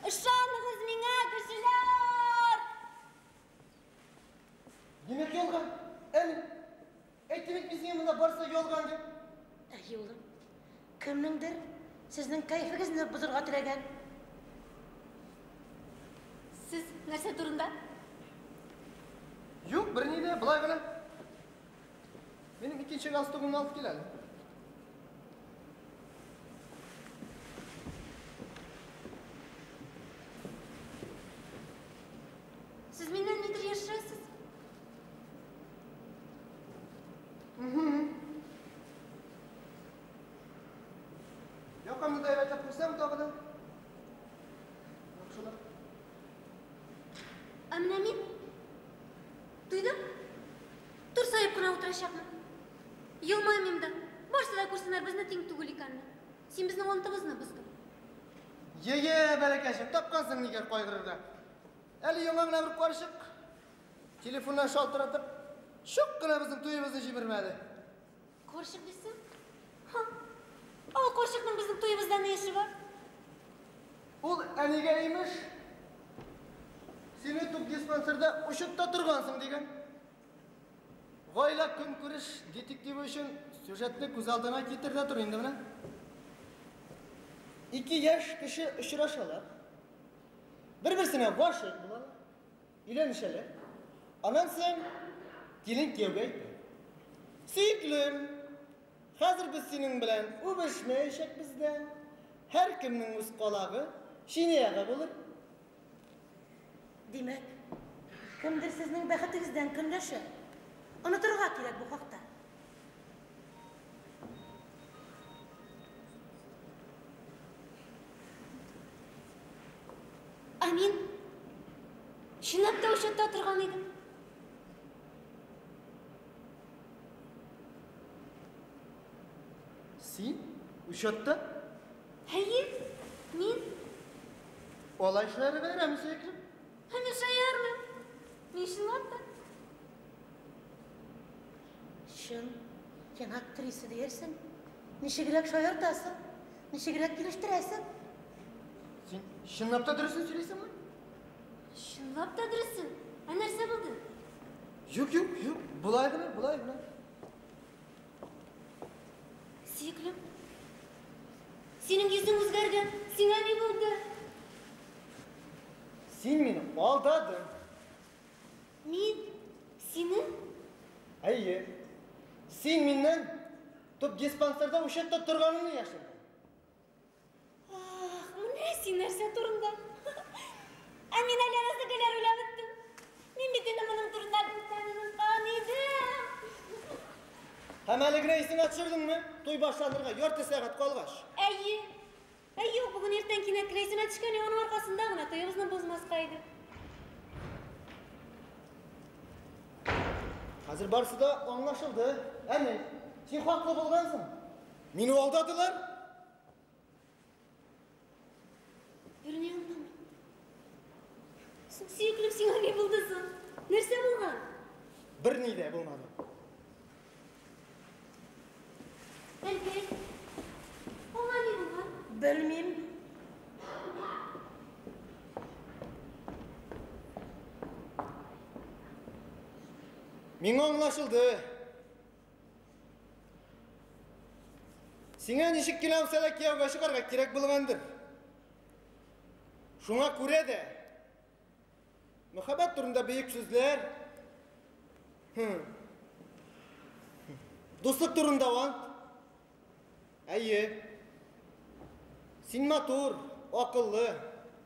Ышаныгыз миңа, кешеләр! Димәк, ялган. Әни, әйттем бит мин сиңа монда барысы ялган дип. Әй, улым, кемнеңдер сезнең кәефегезне бозырга теләгән. Сез нәрсә турында? Юк, берни дә, болай гына. Минем икенче галстугымны алып кил әле. Сез миннән нидер яшерәсез? Якамны да әйбәтләп куйсам тагы да. Яхшылап. Ә менә мин туйдым. Турсаеп кына утырачакмын. Елмаймыйм да. Барсы да күрсеннәр безне тиң түгел икәнне. Син безнең антыбызны боздың. Е-е, бәләкәчем, тапкансың нигә кайгырырга. Әле яңа гына бер карчык телефоннан шалтыратып, чак кына безнең туебызны җибәрмәде. Карчык дисең? Ха. Ул карчыкның безнең туебызда ни эше бар? Ул әнигә имеш, сине тубдиспансерда учетта торгансың дигән. Гаилә көнкүреш детективы өчен сюжетны күз алдына китер дә тор инде менә. 2 яшь кеше очрашалар. Бер-берсенә гашыйк булалар, өйләнешәләр. Аннан соң килен кияүгә әйтә. Сөеклем, хәзер без синең белән үбешмәячәкбез дә. Һәркемнең үз калагы, чиниягы булыр. Димәк, кемдер сезнең бәхетегездән көнләшә. Онытырга кирәк бу хакта. Ә мин чынлап та учетта торган идем. Син учетта? Әйе, мин. Алай шаярып әйрәме, сөеклем? Ә мин шаярмыйм. Мин чынлап та. Чын кино актриса диярсең. Ничегрәк шаяртасың, ничегрәк килештерәсең. Син чынлап та дөресен сөйлисеңме? Чынлап та дөресен. Ә нәрсә булды? Юк, юк, юк. Болай гына, болай гына. Сөеклем, синең йөзең үзгәргән. Сиңа ни булды? Син мине алдадың. Мин сине? Әйе. Син миннән тубдиспансерда учетта торганыңны яшердең. Ах, менә син нәрсә турында. Ә мин әллә нәрсәләр уйлап беттем. Мин бит инде моның турында күптән оныткан идем. Һәм әле генә исеңә төшердеңме? Туй башланырга ярты сәгать калгач. Әйе. Ә юк, бүген иртән кинәт кенә исемә төшкән, аның аркасында гына туебызны бозмаска иде. Хәзер барысы да аңлашылды. Әни, син хаклы булгансың. Мине алдадылар. Берни аңламыйм. Соң, сөеклем, сиңа ни булды соң? Нәрсә булган? Берни дә булмады. Әнкәй, аңа ни булган? Белмим. Миңа аңлашылды. Сиңа ничек килә алса да кияүгә чыгарга кирәк булгандыр. Шуңа күрә дә мәхәббәт турында бөек сүзләр, дуслык турында ант. Әйе. Син матур, акыллы,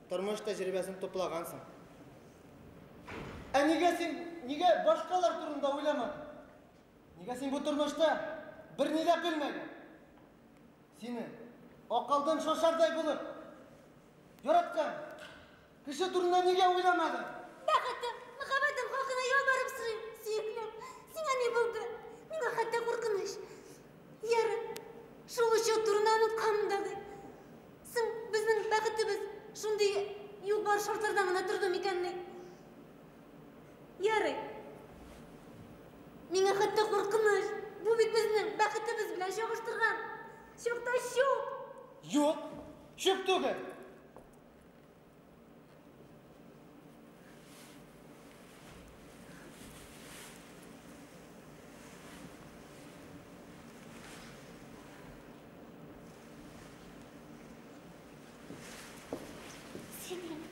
тормыш тәҗрибәсен туплагансың. Ә нигә син, нигә башкалар турында уйламадың? Нигә син бу тормышта берни дә белмәдең? Сине акылдан шашардай булып яраткан кеше турында нигә уйламадың? Бәхетем, мәхәббәтем хакына ялварып сорыйм, сөеклем. Сиңа ни булды? Миңа хәтта куркыныч. Ярый, шул очрак турында онытканмын да ди. Соң безнең бәхетебез шундый юк бар шартлардан гына торды микәнни? Ярый. Миңа хәтта куркыныч. Бу бит безнең бәхетебез белән чагыштырган чакта чүп. Юк, чүп түгел. Сөеклем,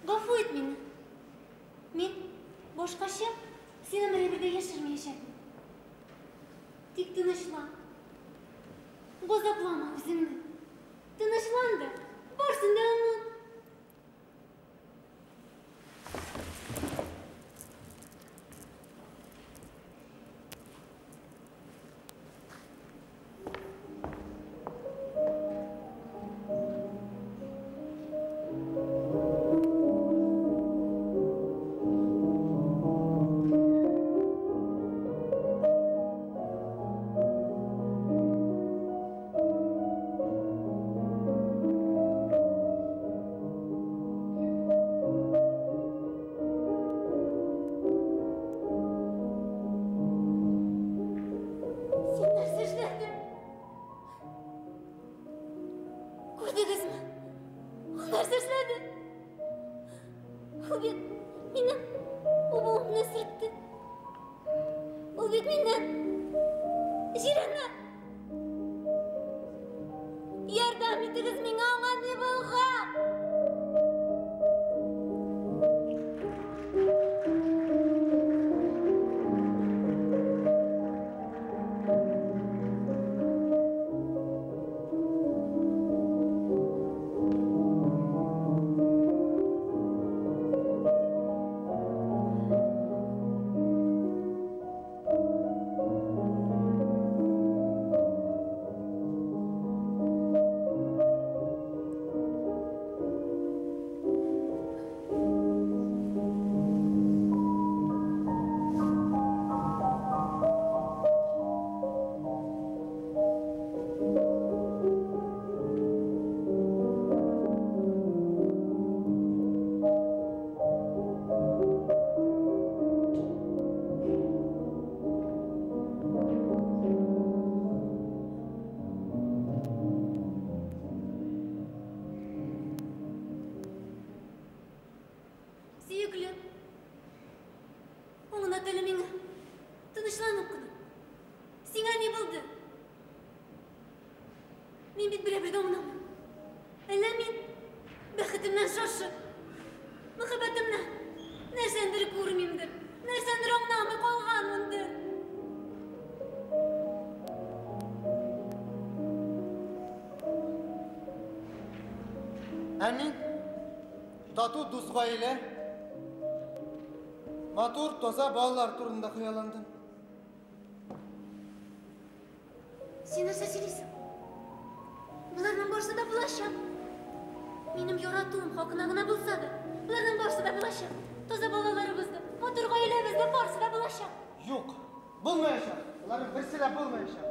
гафу ит мине. Мин башкача сине бер дә яшермәячәкмен. Тик тынычлан. Газаплама үзеңне. Тынычлан да, барсын да оныт. Син нәрсә эшләдең? Күрдегезме? Ул нәрсә эшләде? Ул бит минем обуымны сөртте. Ул бит миннән җирәнә. Ярдәм итегез миңа, аңа ни булган? Сөеклем, аңлат әле миңа, тынычланып кына. Сиңа ни булды? Мин бит берәү дә аңламыйм. Әллә мин бәхетемнән шашып, мәхәббәтемнән нәрсәндер күрмимдер, нәрсәндер аңламый калганмындыр. Ә мин тату дус гаилә, матур, таза балалар турында хыялландым. Син нәрсә сөйлисең? Боларның барысы да булачак. Минем яратуым хакына гына булса да, боларның барысы да булачак. Таза балаларыбыз да, матур гаиләбез дә барысы да булачак. Юк, булмаячак. Боларның берсе дә булмаячак.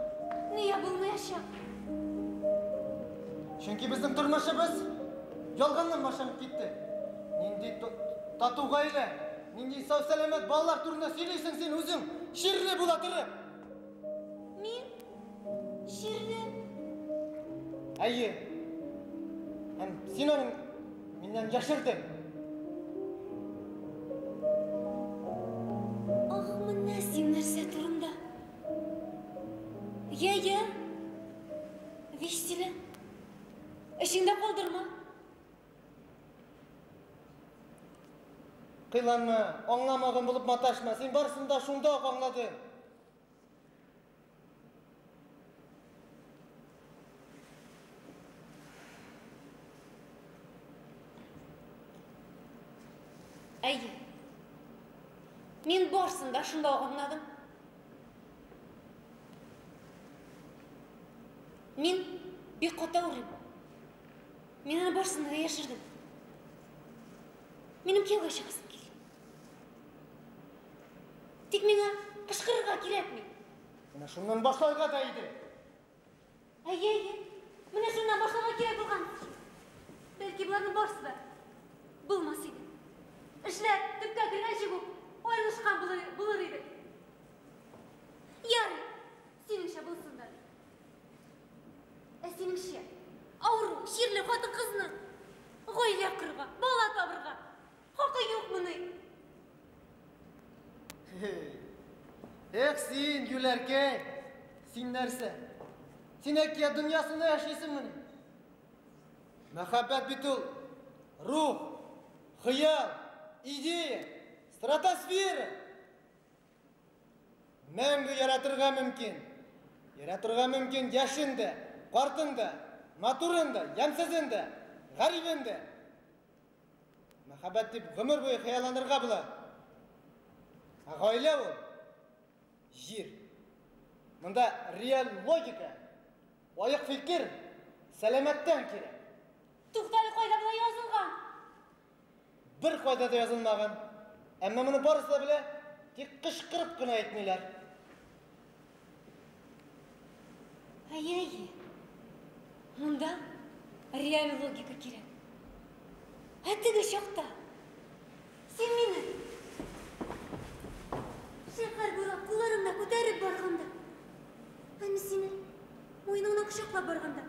Нигә булмаячак? Чөнки безнең тормышыбыз ялганнан башланып китте. Нинди тату гаилә, нинди сау-сәламәт балалар турында сөйлисең син үзең, чирле була торып. Мин чирле. Әйе. Һәм син аны миннән яшердең. Ах, менә син нәрсә турында. Йә, йә. Виштиле. Эчеңдә калдырма. Кыйланма, аңламаган булып маташма. Син барысын да шунда ук аңладың. Әйе. Мин барысын да шунда ук аңладым. Мин бик каты авырыйм. Мин аны барысын да яшердем. Минем кияүгә чыгасым килде. Тик миңа кычкырырга кирәкми. Менә шуннан башларга да иде. Әйе, әйе. Менә шуннан башларга кирәк булган. Бәлки боларның барысы да булмас иде. Эшләр төпкә кергәнче үк аерылышкан булыр иде. Ярый, синеңчә булсын да. Ә синеңчә, авыру, чирле хатын-кызның гаилә корырга, бала табырга хакы юкмыни? Эх, син, юләркәй, син нәрсә? Син әкият дөньясында яшисеңмени? Мәхәббәт бит ул рух, хыял, идея, стратосфера. Мәңге яратырга мөмкин. Яратырга мөмкин яшен дә, картын да, матурын да, ямьсезен дә, гарибен дә. Мәхәббәт дип гомер буе хыялланырга була. Ә гаилә ул җир. Монда реаль логика, аек фикер, сәламәттән кирәк. Туктале, кайда болай язылган? Бер кайда да язылмаган. Әмма моны барысы да белә, тик кычкырып кына әйтмиләр. Әйе, әйе. Монда реаль логика кирәк. Ә теге чакта син мине шәһәр буйлап кулларыңда күтәреп барганда, ә мин сине муеныңнан кочаклап барганда,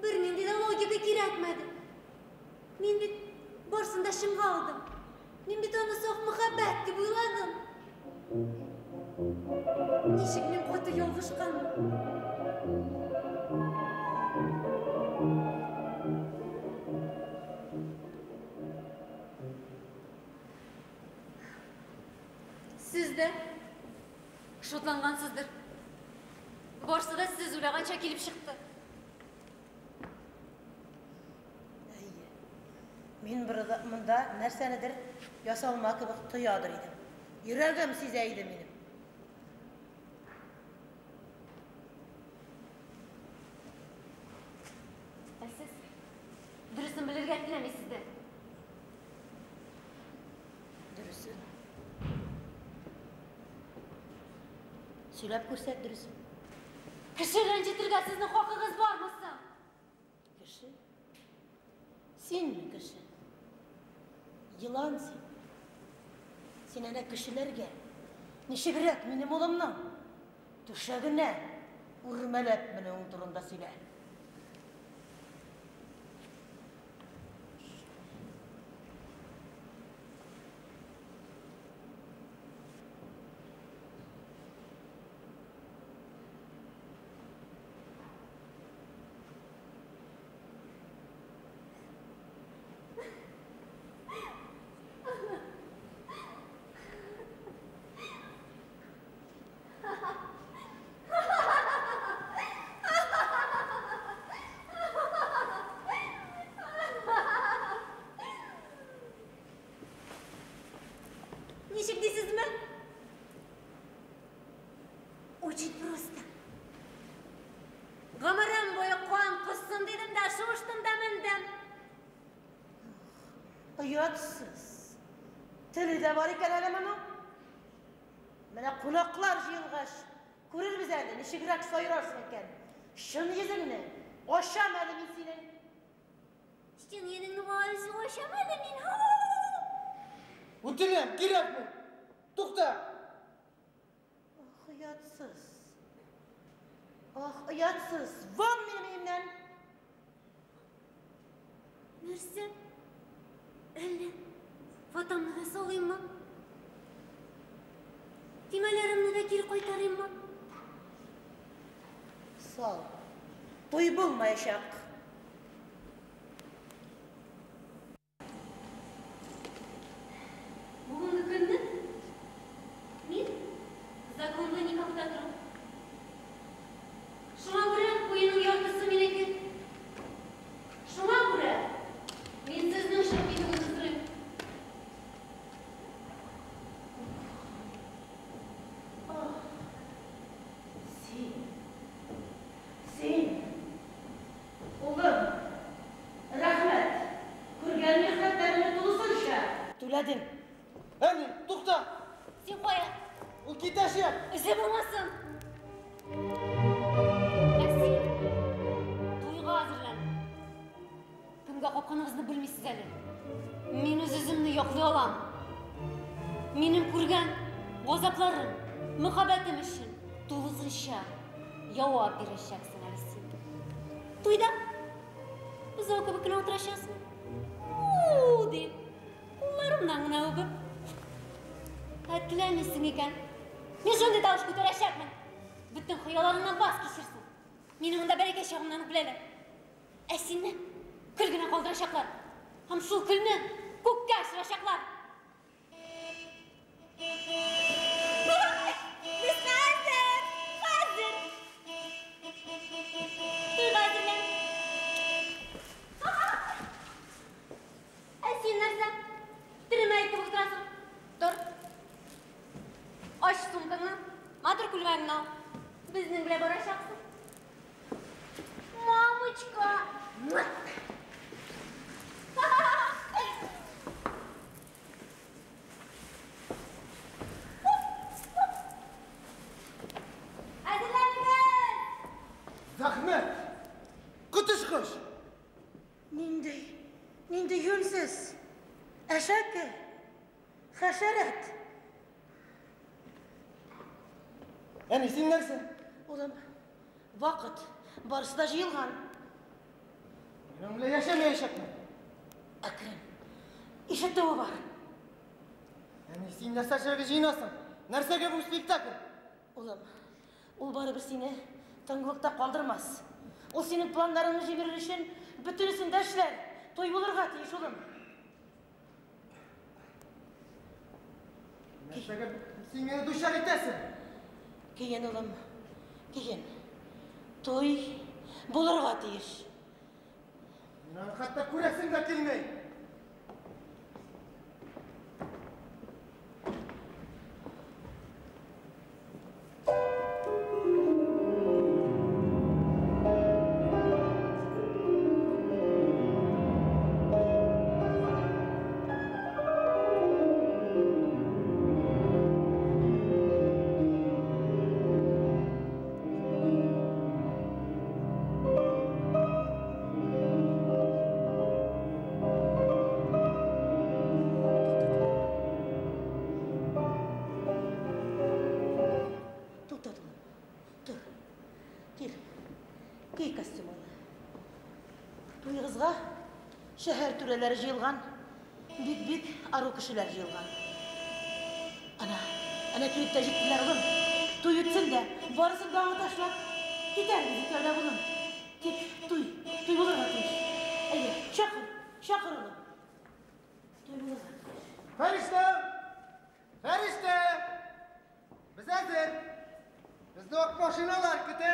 бернинди дә логика кирәкмәде. Мин бит барысын да чынга алдым. Мин бит аны саф мәхәббәт дип уйладым. Ничек мин каты ялгышканмын. Сез дә шатлангансыздыр. Барысы да сез уйлаганча килеп чыкты. Әйе. Мин монда нәрсәнедер ясалма кебек тоядыр идем. Йөрәгем сизә иде минем. Ә сез дөресен белергә теләмисез дә. Дөресен. Сөйләп күрсәт дөресен. Кеше рәнҗетергә сезнең хакыгыз бармы соң? Кеше? Синме кеше? Йылан син. Син әнә кешеләргә ничегрәк минем улымның түшәгенә үрмәләп менүең турында сөйлә. Оятсыз. Теле дә бар икән әле моның. Менә кунаклар җыелгач, күрербез әле, ничегрәк сайрарсың икән. Чын йөзеңне ачам әле мин синең. Чын йөзеңне ачам әле мин. Үтенәм, кирәкме? Тукта! Ах, оятсыз. Ах, оятсыз. Вон минем өемнән. Нәрсә? Әллә фатамны да салыйммы? Төймәләремне дә кире кайтарыйммы? Сал. Туй булмаячак. Бүгенге көнне мин законлы никахта торам. Шуңа күрә уенның яртысы минеке. Шуңа күрә мин сезнең чыгып китүегезне сорыйм. Ах, син, син, улым, рәхмәт. Күргән михнәтләремне тулысынча түләдең. Әни, тукта! Син кая? Ул китәчәк! Эзе булмасын! Ә син туйга әзерлән. Кемгә капканыгызны белмисез әле. Мин үз-үземне яклый алам. Минем күргән газапларым, мөхәббәтем өчен тулысынча яуап бирәчәксең әле син. Туйда бозау кебек кенә утырачаксың. У дип, кулларымнан гына үбеп. Ә теләмисең икән, мин шундый тавыш күтәрәчәкмен. Бөтен хыялларыңнан ваз кичерсең. Мине монда бәләкәй чагымнан үк беләләр. Ә сине көл генә калдырачаклар. Һәм шул көлне күккә очырачаклар. Без хәзер, хәзер. Туйга әзерлән. Ә син нәрсә? Тере мәет кебек утырасың. Тор. Ач сумкаңны, матур күлмәгеңне ал. Безнең белән барачаксың. Мамочка! Әзерләнегез! Зәхмәт! Коточкыч! Нинди, нинди юньсез! Әшәке! Хәшәрәт! Әни, син нәрсә? Улым, вакыт, барысы да җыелган. Мин аның белән яшәмәячәкмен. Әкрен, ишетүе бар. Әни, син нәрсә эшләргә җыенасың? Нәрсәгә бу спектакль? Улым, ул барыбер сине тынгылыкта калдырмас. Ул синең планнарыңны җимерер өчен бөтенесен дә эшләр. Туй булырга тиеш, улым. Нәрсәгә син мине дучар итәсең? Киен, улым, киен. Туй булырга тиеш. Мин аны хәтта күрәсем дә килми. Туктат, улым. Тор. Кил. Кий костюмыңны. Туегызга шәһәр түрәләре җыелган, бик-бик ару кешеләр җыелган. Ана, ана килеп тә җиттеләр, улым. Туй үтсен дә, барысын да аңа ташлап китәрбез икәүләп, улым. Тик туй, туй булырга тиеш. Әйе, чакыр, чакыр, улым. Туй булырга тиеш. Фәриштә! Фәриштә! Без әзер. Безне ак машиналар көтә.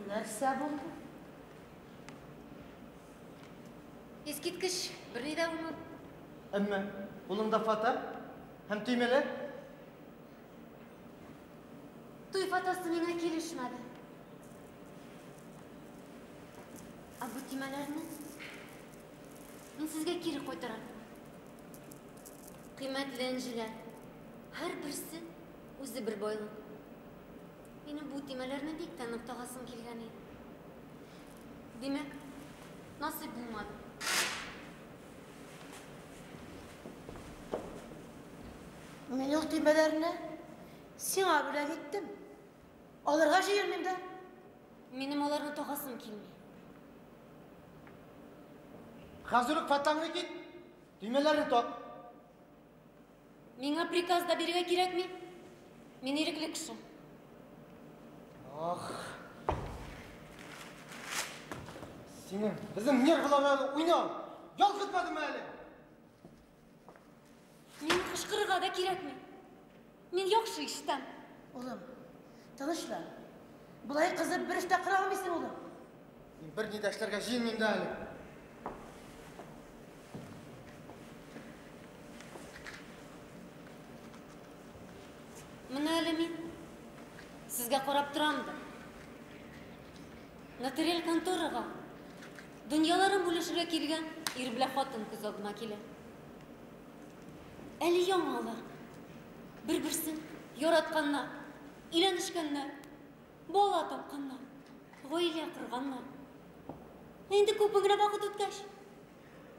Нәрсә булды? Искиткеч Искиткеш бер ни дә булмады. Әммә кулыңда фата һәм төймәләр. Туй фатасы миңа килешмәде. Ә бу төймәләрне мин сезгә кире кайтарам. Кыйммәтле энҗеләр. Һәрберсе үзе бер байлык. Минем бу төймәләрне бик тә нык тагасым килгән иде. Димәк, насыйп булмады. Мин ул төймәләрне сиңа бүләк иттем. Алырга җыенмыйм да. Минем аларны тагасым килми. Хәзер үк фатаңны кит, төймәләрне так. Миңа приказ да бирергә кирәкми. Мин ирекле кеше. Ах. Синең безнең нервылар уйнау. Ялгытмадымы әле? Миңа кычкырырга да кирәкми. Мин яхшы ишетәм. Улым, тынычлан. Болай кызып бер эш тә кыра алмыйсың, улым. Мин бер ни дә эшләргә җыенмыйм да әле. Менә әле мин сезгә карап торам да. Нотариаль конторага дөньяларын бүлешергә килгән ир белән хатын күз алдыма килә. Әле яңа алар. Бер-берсен яратканнар, өйләнешкәннәр, бала тапканнар, гаилә корганнар. Инде күпме генә вакыт үткәч,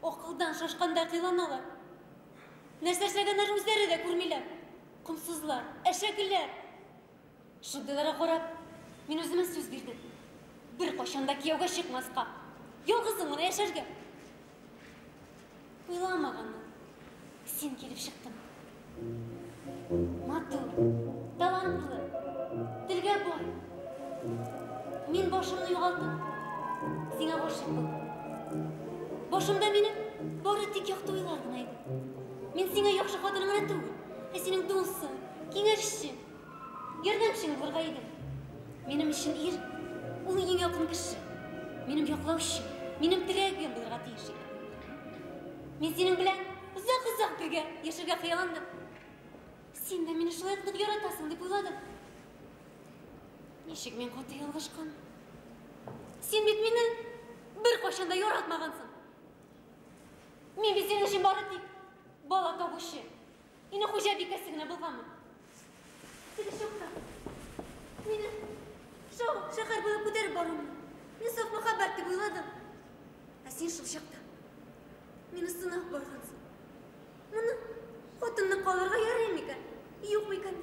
акылдан шашкандай кыйланалар. Нәрсә эшләгәннәрен үзләре дә күрмиләр. Комсызлар, әшәкеләр. Шундыйларга карап, мин үземә сүз бирдем. Бер кайчан да кияүгә чыкмаска, ялгызым гына яшәргә. Уйламаганнан син килеп чыктың. Матур, талантлы, телгә бай. Мин башымны югалттым. Сиңа гашыйк булдым. Башымда минем бары тик якты уйлар гына иде. Мин сиңа яхшы хатын гына түгел, ә синең дустың, киңәшчең, ярдәмчең булырга идем. Минем өчен ир ул иң якын кеше. Минем яклаучым, минем терәгем булырга тиеш иде. Мин синең белән озак-озак бергә яшәргә хыялландым. Син дә мине шулай нык яратасың дип уйладым. Ничек мин каты ялгышкан? Син бит мине бер кайчан да яратмагансың. Мин бит синең өчен бары тик бала табучы, өйнең хуҗабикәсе генә булганмын. Теге чакта мине шау шәһәр буйлап күтәреп баруыңны мин саф мәхәббәт дип уйладым. Ә син шул чакта мине сынап баргансың. Моны хатынны калырга ярый микән, юк микән?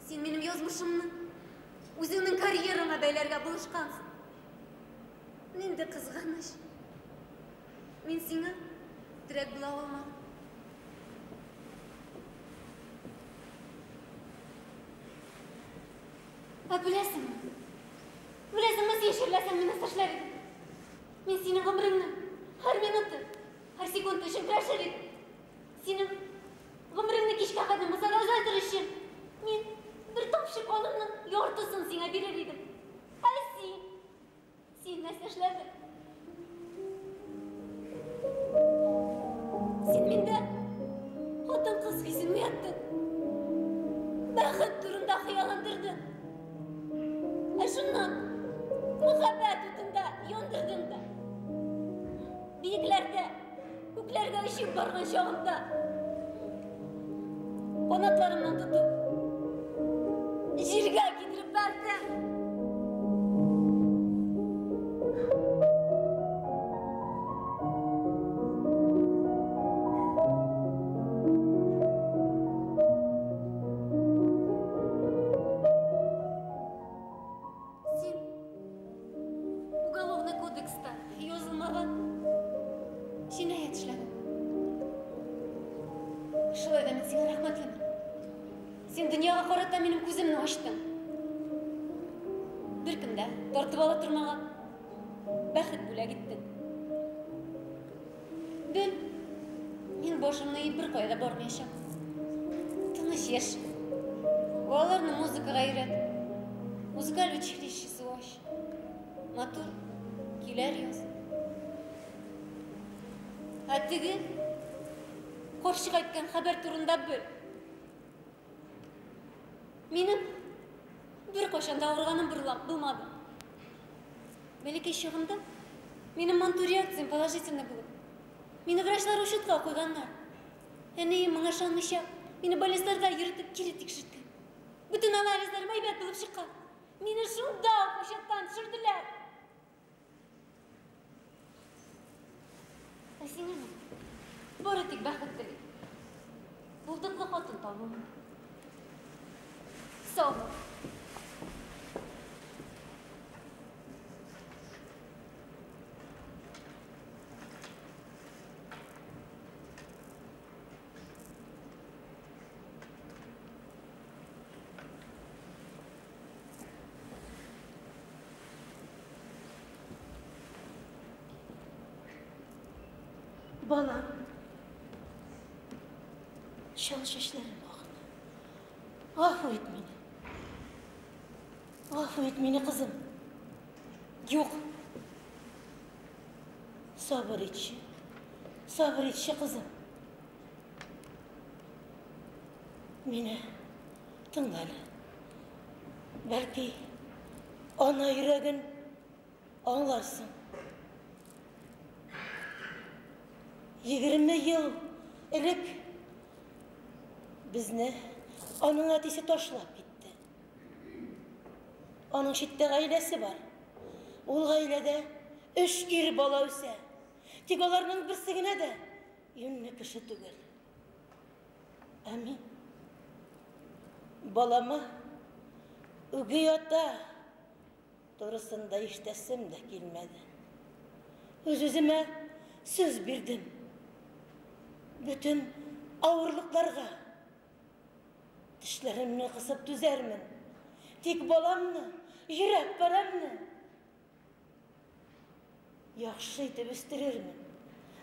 Син минем язмышымны үзеңнең карьераңа бәйләргә булышкансың. Нинди кызганыч. Мин сиңа терәк була алмадым. Ә беләсеңме? Беләсеңме, син чирләсәң, мин нәрсә эшләр идем? Мин синең гомереңне һәр минуты, һәр секунд өчен көрәшер идем. Синең гомереңне кичкә кадәр булса да озайтыр өчен мин бер тамчы канымның яртысын сиңа бирер идем. Ә син? Син нәрсә эшләдең? Син миндә хатын-кыз хисен уяттың. Бәхет турында хыялландырдың. Ә шуннан мәхәббәт утында яндырдың да. Биекләрдә, күкләргә очып барган чагымда канатларымнан тотып, җиргә китереп бәрдең. Син уголовный кодекста язылмаган җинаять эшләдең. Шулай да мин сиңа рәхмәтлемен. Син дөньяга карата минем күземне ачтың. Беркем дә тартып ала тормаган бәхет бүләк иттең. Бел, мин башымны иеп бер кая да бармаячак. Тыныч яшә. Балаларны музыкага өйрәт. Музыкаль училищесы ач. Матур көйләр яз. Ә теге ҡарчыҡ әйткән хәбәр турында бел. Минем бер ҡасан да ауырғаным булмады. Бәләкәй чағымда минем манту реакциям положительный булып, мине врачлар учетка ҡуйғандар. Әнейем моңа ышанмыйча, мине больницаларҙа йөрөтөп кире тикшерткән. Бөтөн анализларым әйбәт булып сыҡҡан. Мине шунда уҡ учеттан төшөрҙөләр. Ә сиңә мин бары тик бәхет теләйем. Булдыҡлы ҡатын табыуың. Сау бул. Балам, чал чәчләрем хакына. Гафу ит мине. Гафу ит мине, кызым. Юк. Сабыр итче. Сабыр итче, кызым. Мине тыңла әле. Бәлки ана йөрәген аңларсың. 20 йыл элек безне аның әтисе ташлап китте. Аның читтә гаиләсе бар. Ул гаиләдә 3 ир бала үсә. Тик аларның берсе генә дә юньле кеше түгел. Ә мин балама үги ата турысында ишетәсем дә килмәде. Үз-үземә сүз бирдем. Бөтен авырлыкларга тешләремне кысып түзәрмен. Тик баламны, йөрәк парәмне яхшы итеп үстерермен.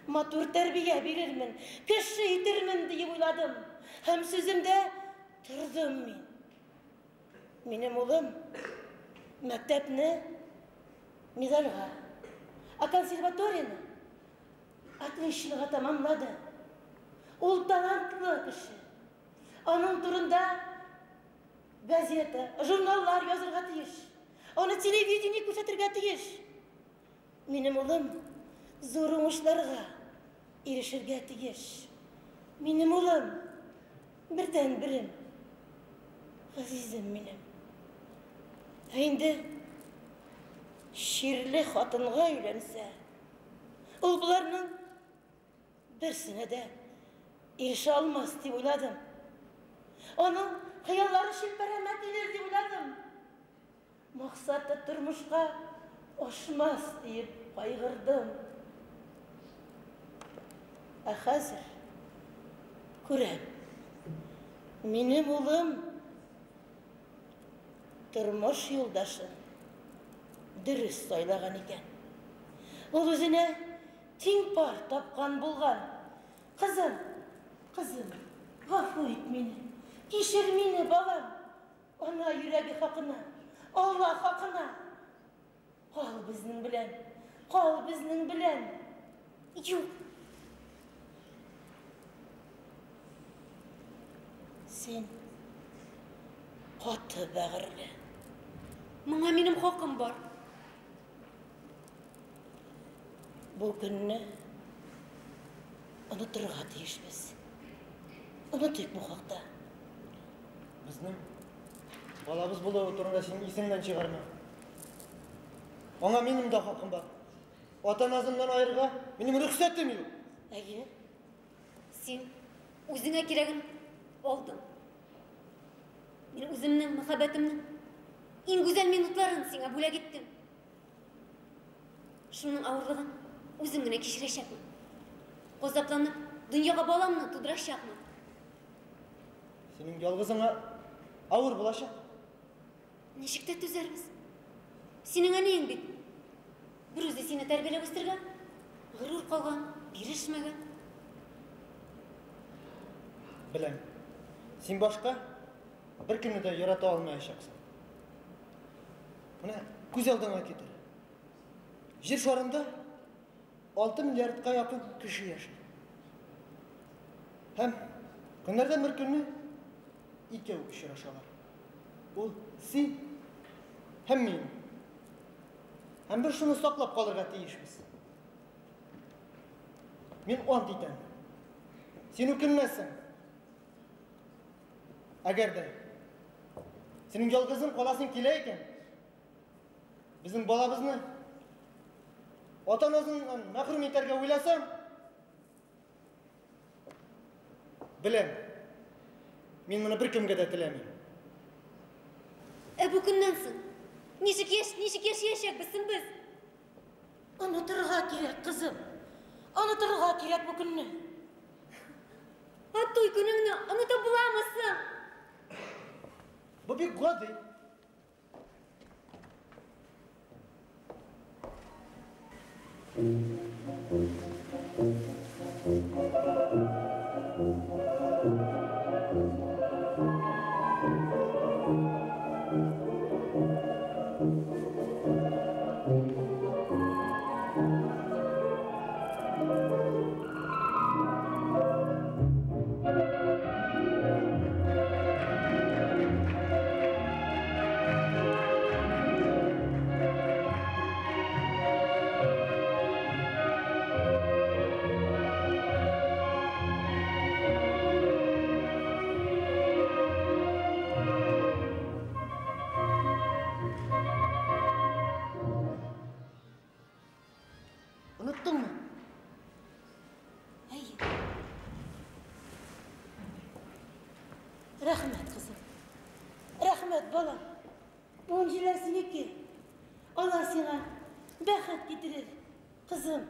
Матур тәрбия бирермен, кеше итермен дип уйладым. Һәм сүземдә тордым мин. Минем улым мәктәпне медальгә, ә консерваторияне отличныйга тамамлады. Ул талантлы кеше. Аның турында газета, журналлар язырга тиеш. Аны телевидение күрсәтергә тиеш. Минем улым зур уңышларга ирешергә тиеш. Минем улым бердән-берем, газизем минем. Ә инде чирле хатынга өйләнсә, ул боларның берсенә дә ирешә алмас дип уйладым. Аның хыяллары челпәрәмә килер дип уйладым. Максаты тормышка ашмас дип кайгырдым. Ә хәзер күрәм, минем улым тормыш юлдашын дөрес сайлаган икән. Ул үзенә тиң пар тапкан булган. Кызым, кызым, гафу ит мине. Кичер мине, балам. Ана йөрәге хакына, Алла хакына. Кал безнең белән, кал безнең белән. Юк. Син каты бәгырьле. Моңа минем хакым бар. Бу көнне онытырга тиешбез. Онытыйк бу хакта. Безнең балабыз булуы турында син исеңнән чыгарма. Аңа минем дә хакым бар. Ата-анасыннан аерырга минем рөхсәтем юк. Әйе. Син үзеңә кирәген алдың. Мин үземнең мәхәббәтемнең иң гүзәл минутларын сиңа бүләк иттем. Шуның авырлыгын үзем генә кичерәчәкмен. Газапланып, дөньяга баламны тудырачакмын. Синең ялгызыңа авыр булачак. Ничек тә түзәрбез? Синең әниең бит бер үзе сине тәрбияләп үстергән, горур калган, бирешмәгән. Беләм. Син башка бер кемне дә ярата алмаячаксың. Менә күз алдыңа китер. Җир шарында 6 миллиардҡа яҡын кеше йәшәй. Һәм көннәрҙән бер көнне икәү осрашалар. Ул син һәм мин. Һәм беҙ шуны саҡлап ҡалырға тейешбеҙ. Мин ант итәм. Син үкенмәҫһең. Әгәр ҙә синең ялғыҙың ҡалаһың килә икән, беҙҙең балабыҙны ата-анаһынан мәхрүм итергә уйласаң, беләм, мин моны бер кемгә дә теләмәйем. Ә бу көннән соң ничек яшәячәкбез соң беҙ? Оноторға кәрәк, ҡыҙым. Оноторға кәрәк бу көнне. Ә туй көнөңдө онотоп буламы соң? Бу бик гади. Оноттоңмо? Эйе. Рәхмәт, ҡыҙым. Рәхмәт, балам. Бу энҗеләр һинеке. Алар һиңә бәхет китерер, ҡыҙым.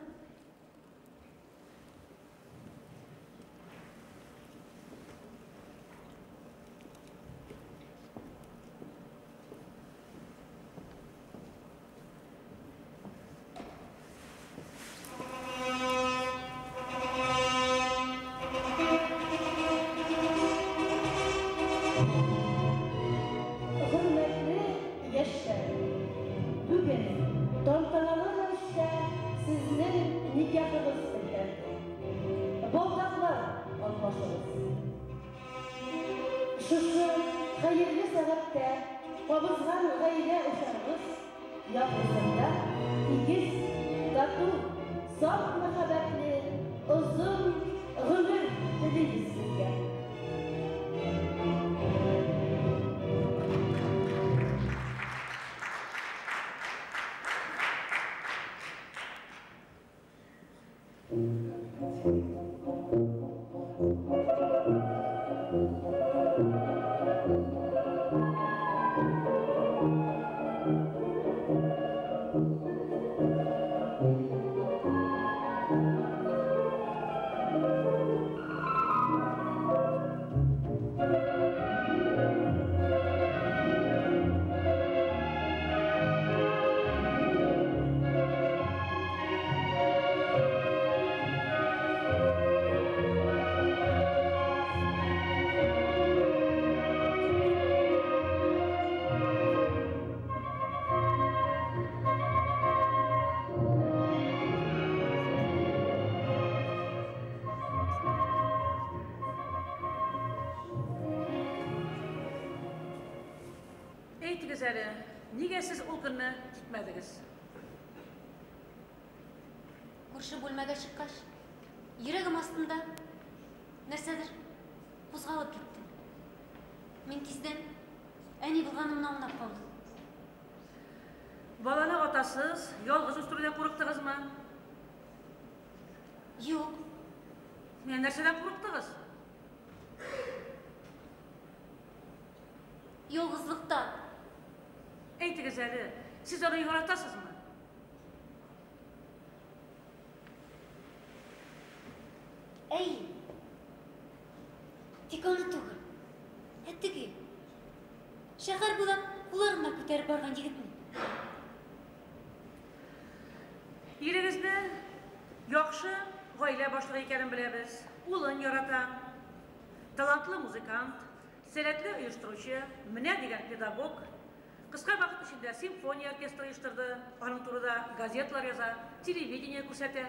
Хөрмәтле йәштәр, бүген тантаналы рәвештә сезнең никахыгыз теркәлде. Балдаҡлар алмашығыҙ. Шушы хәйерле сәғәттә ҡабыҙған ғаилә усағығыҙ яҡтыһында тигеҙ, татыу, саф мөхәббәтле, оҙон ғүмер теләйбеҙ һеҙгә. Әйтегеҙ әле, нигә һеҙ ул көнне китмәнегеҙ? Күрше бүлмәгә сыҡҡас, йөрәгем аҫтында нәрсәлер ҡуҙғалып китте. Мин тиҙҙән әни булғанымны аңлап ҡалдым. Баланы атаһыҙ, ялғыҙ үҫтереүҙән ҡурҡтығыҙмы? Юҡ. Менә нәрсәдән ҡурҡтығыҙ? Ялғыҙлыҡтан. Әйтегеҙ әле, һеҙ уны яратаһығыҙмы? Эйе. Тик уны түгел, ә теге. Шәһәр буйлап ҡулларына күтәреп барған егетне. Ирегеҙҙе яҡшы ғаилә башлығы икәнен беләбеҙ. Улын ярата. Талантлы музыкант, сәләтле ойоштороусы, менә дигән педагог. Ҡыҫҡа ваҡыт эсендә симфония оркестры ойошторҙо, уның турында газеталар яҙа, телевидение күрһәтә.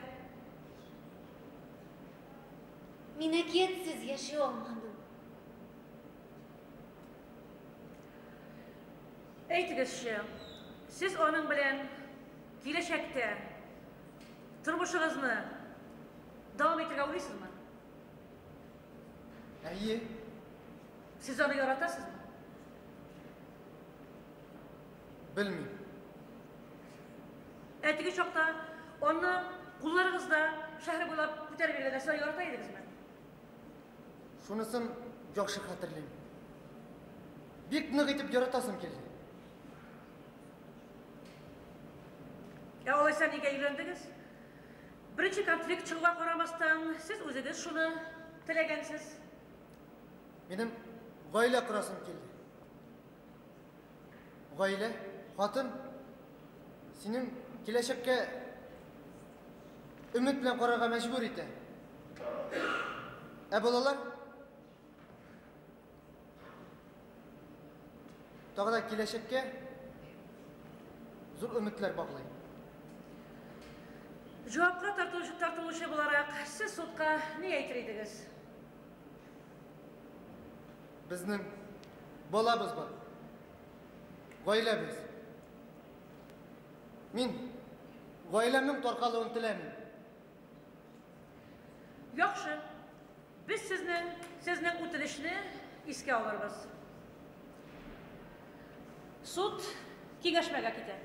Мин әкиәтсез яши алмадым. Әйтегезче, сез аның белән киләчәктә тормышыгызны дәвам итәргә уйлыйсызмы? Әйе. Сез аны яратасызмы? Белмим. Ә теге чакта аны кулларыгызда шәһәр буйлап күтәреп йөргәндә сез ярата идегезме? Шунысын яхшы хәтерлим. Бик нык итеп яратасым килде. Ә алайса нигә өйләндегез? Беренче конфликт чыгуга карамастан, сез үзегез шуны теләгәнсез. Минем гаилә корасым килде. Гаилә, хатын, синең киләчәккә өмет белән карарга мәҗбүр итә. Ә балалар? Тагы да киләчәккә зур өметләр баглый. Җавапка тартылучы буларак, сез судка ни әйтер идегез? Безнең балабыз бар. Гаиләбез. Мин гаиләмнең таркалуын теләмим. Яхшы. Без сезнең үтенечне искә алырбыз. Суд киңәшмәгә китә.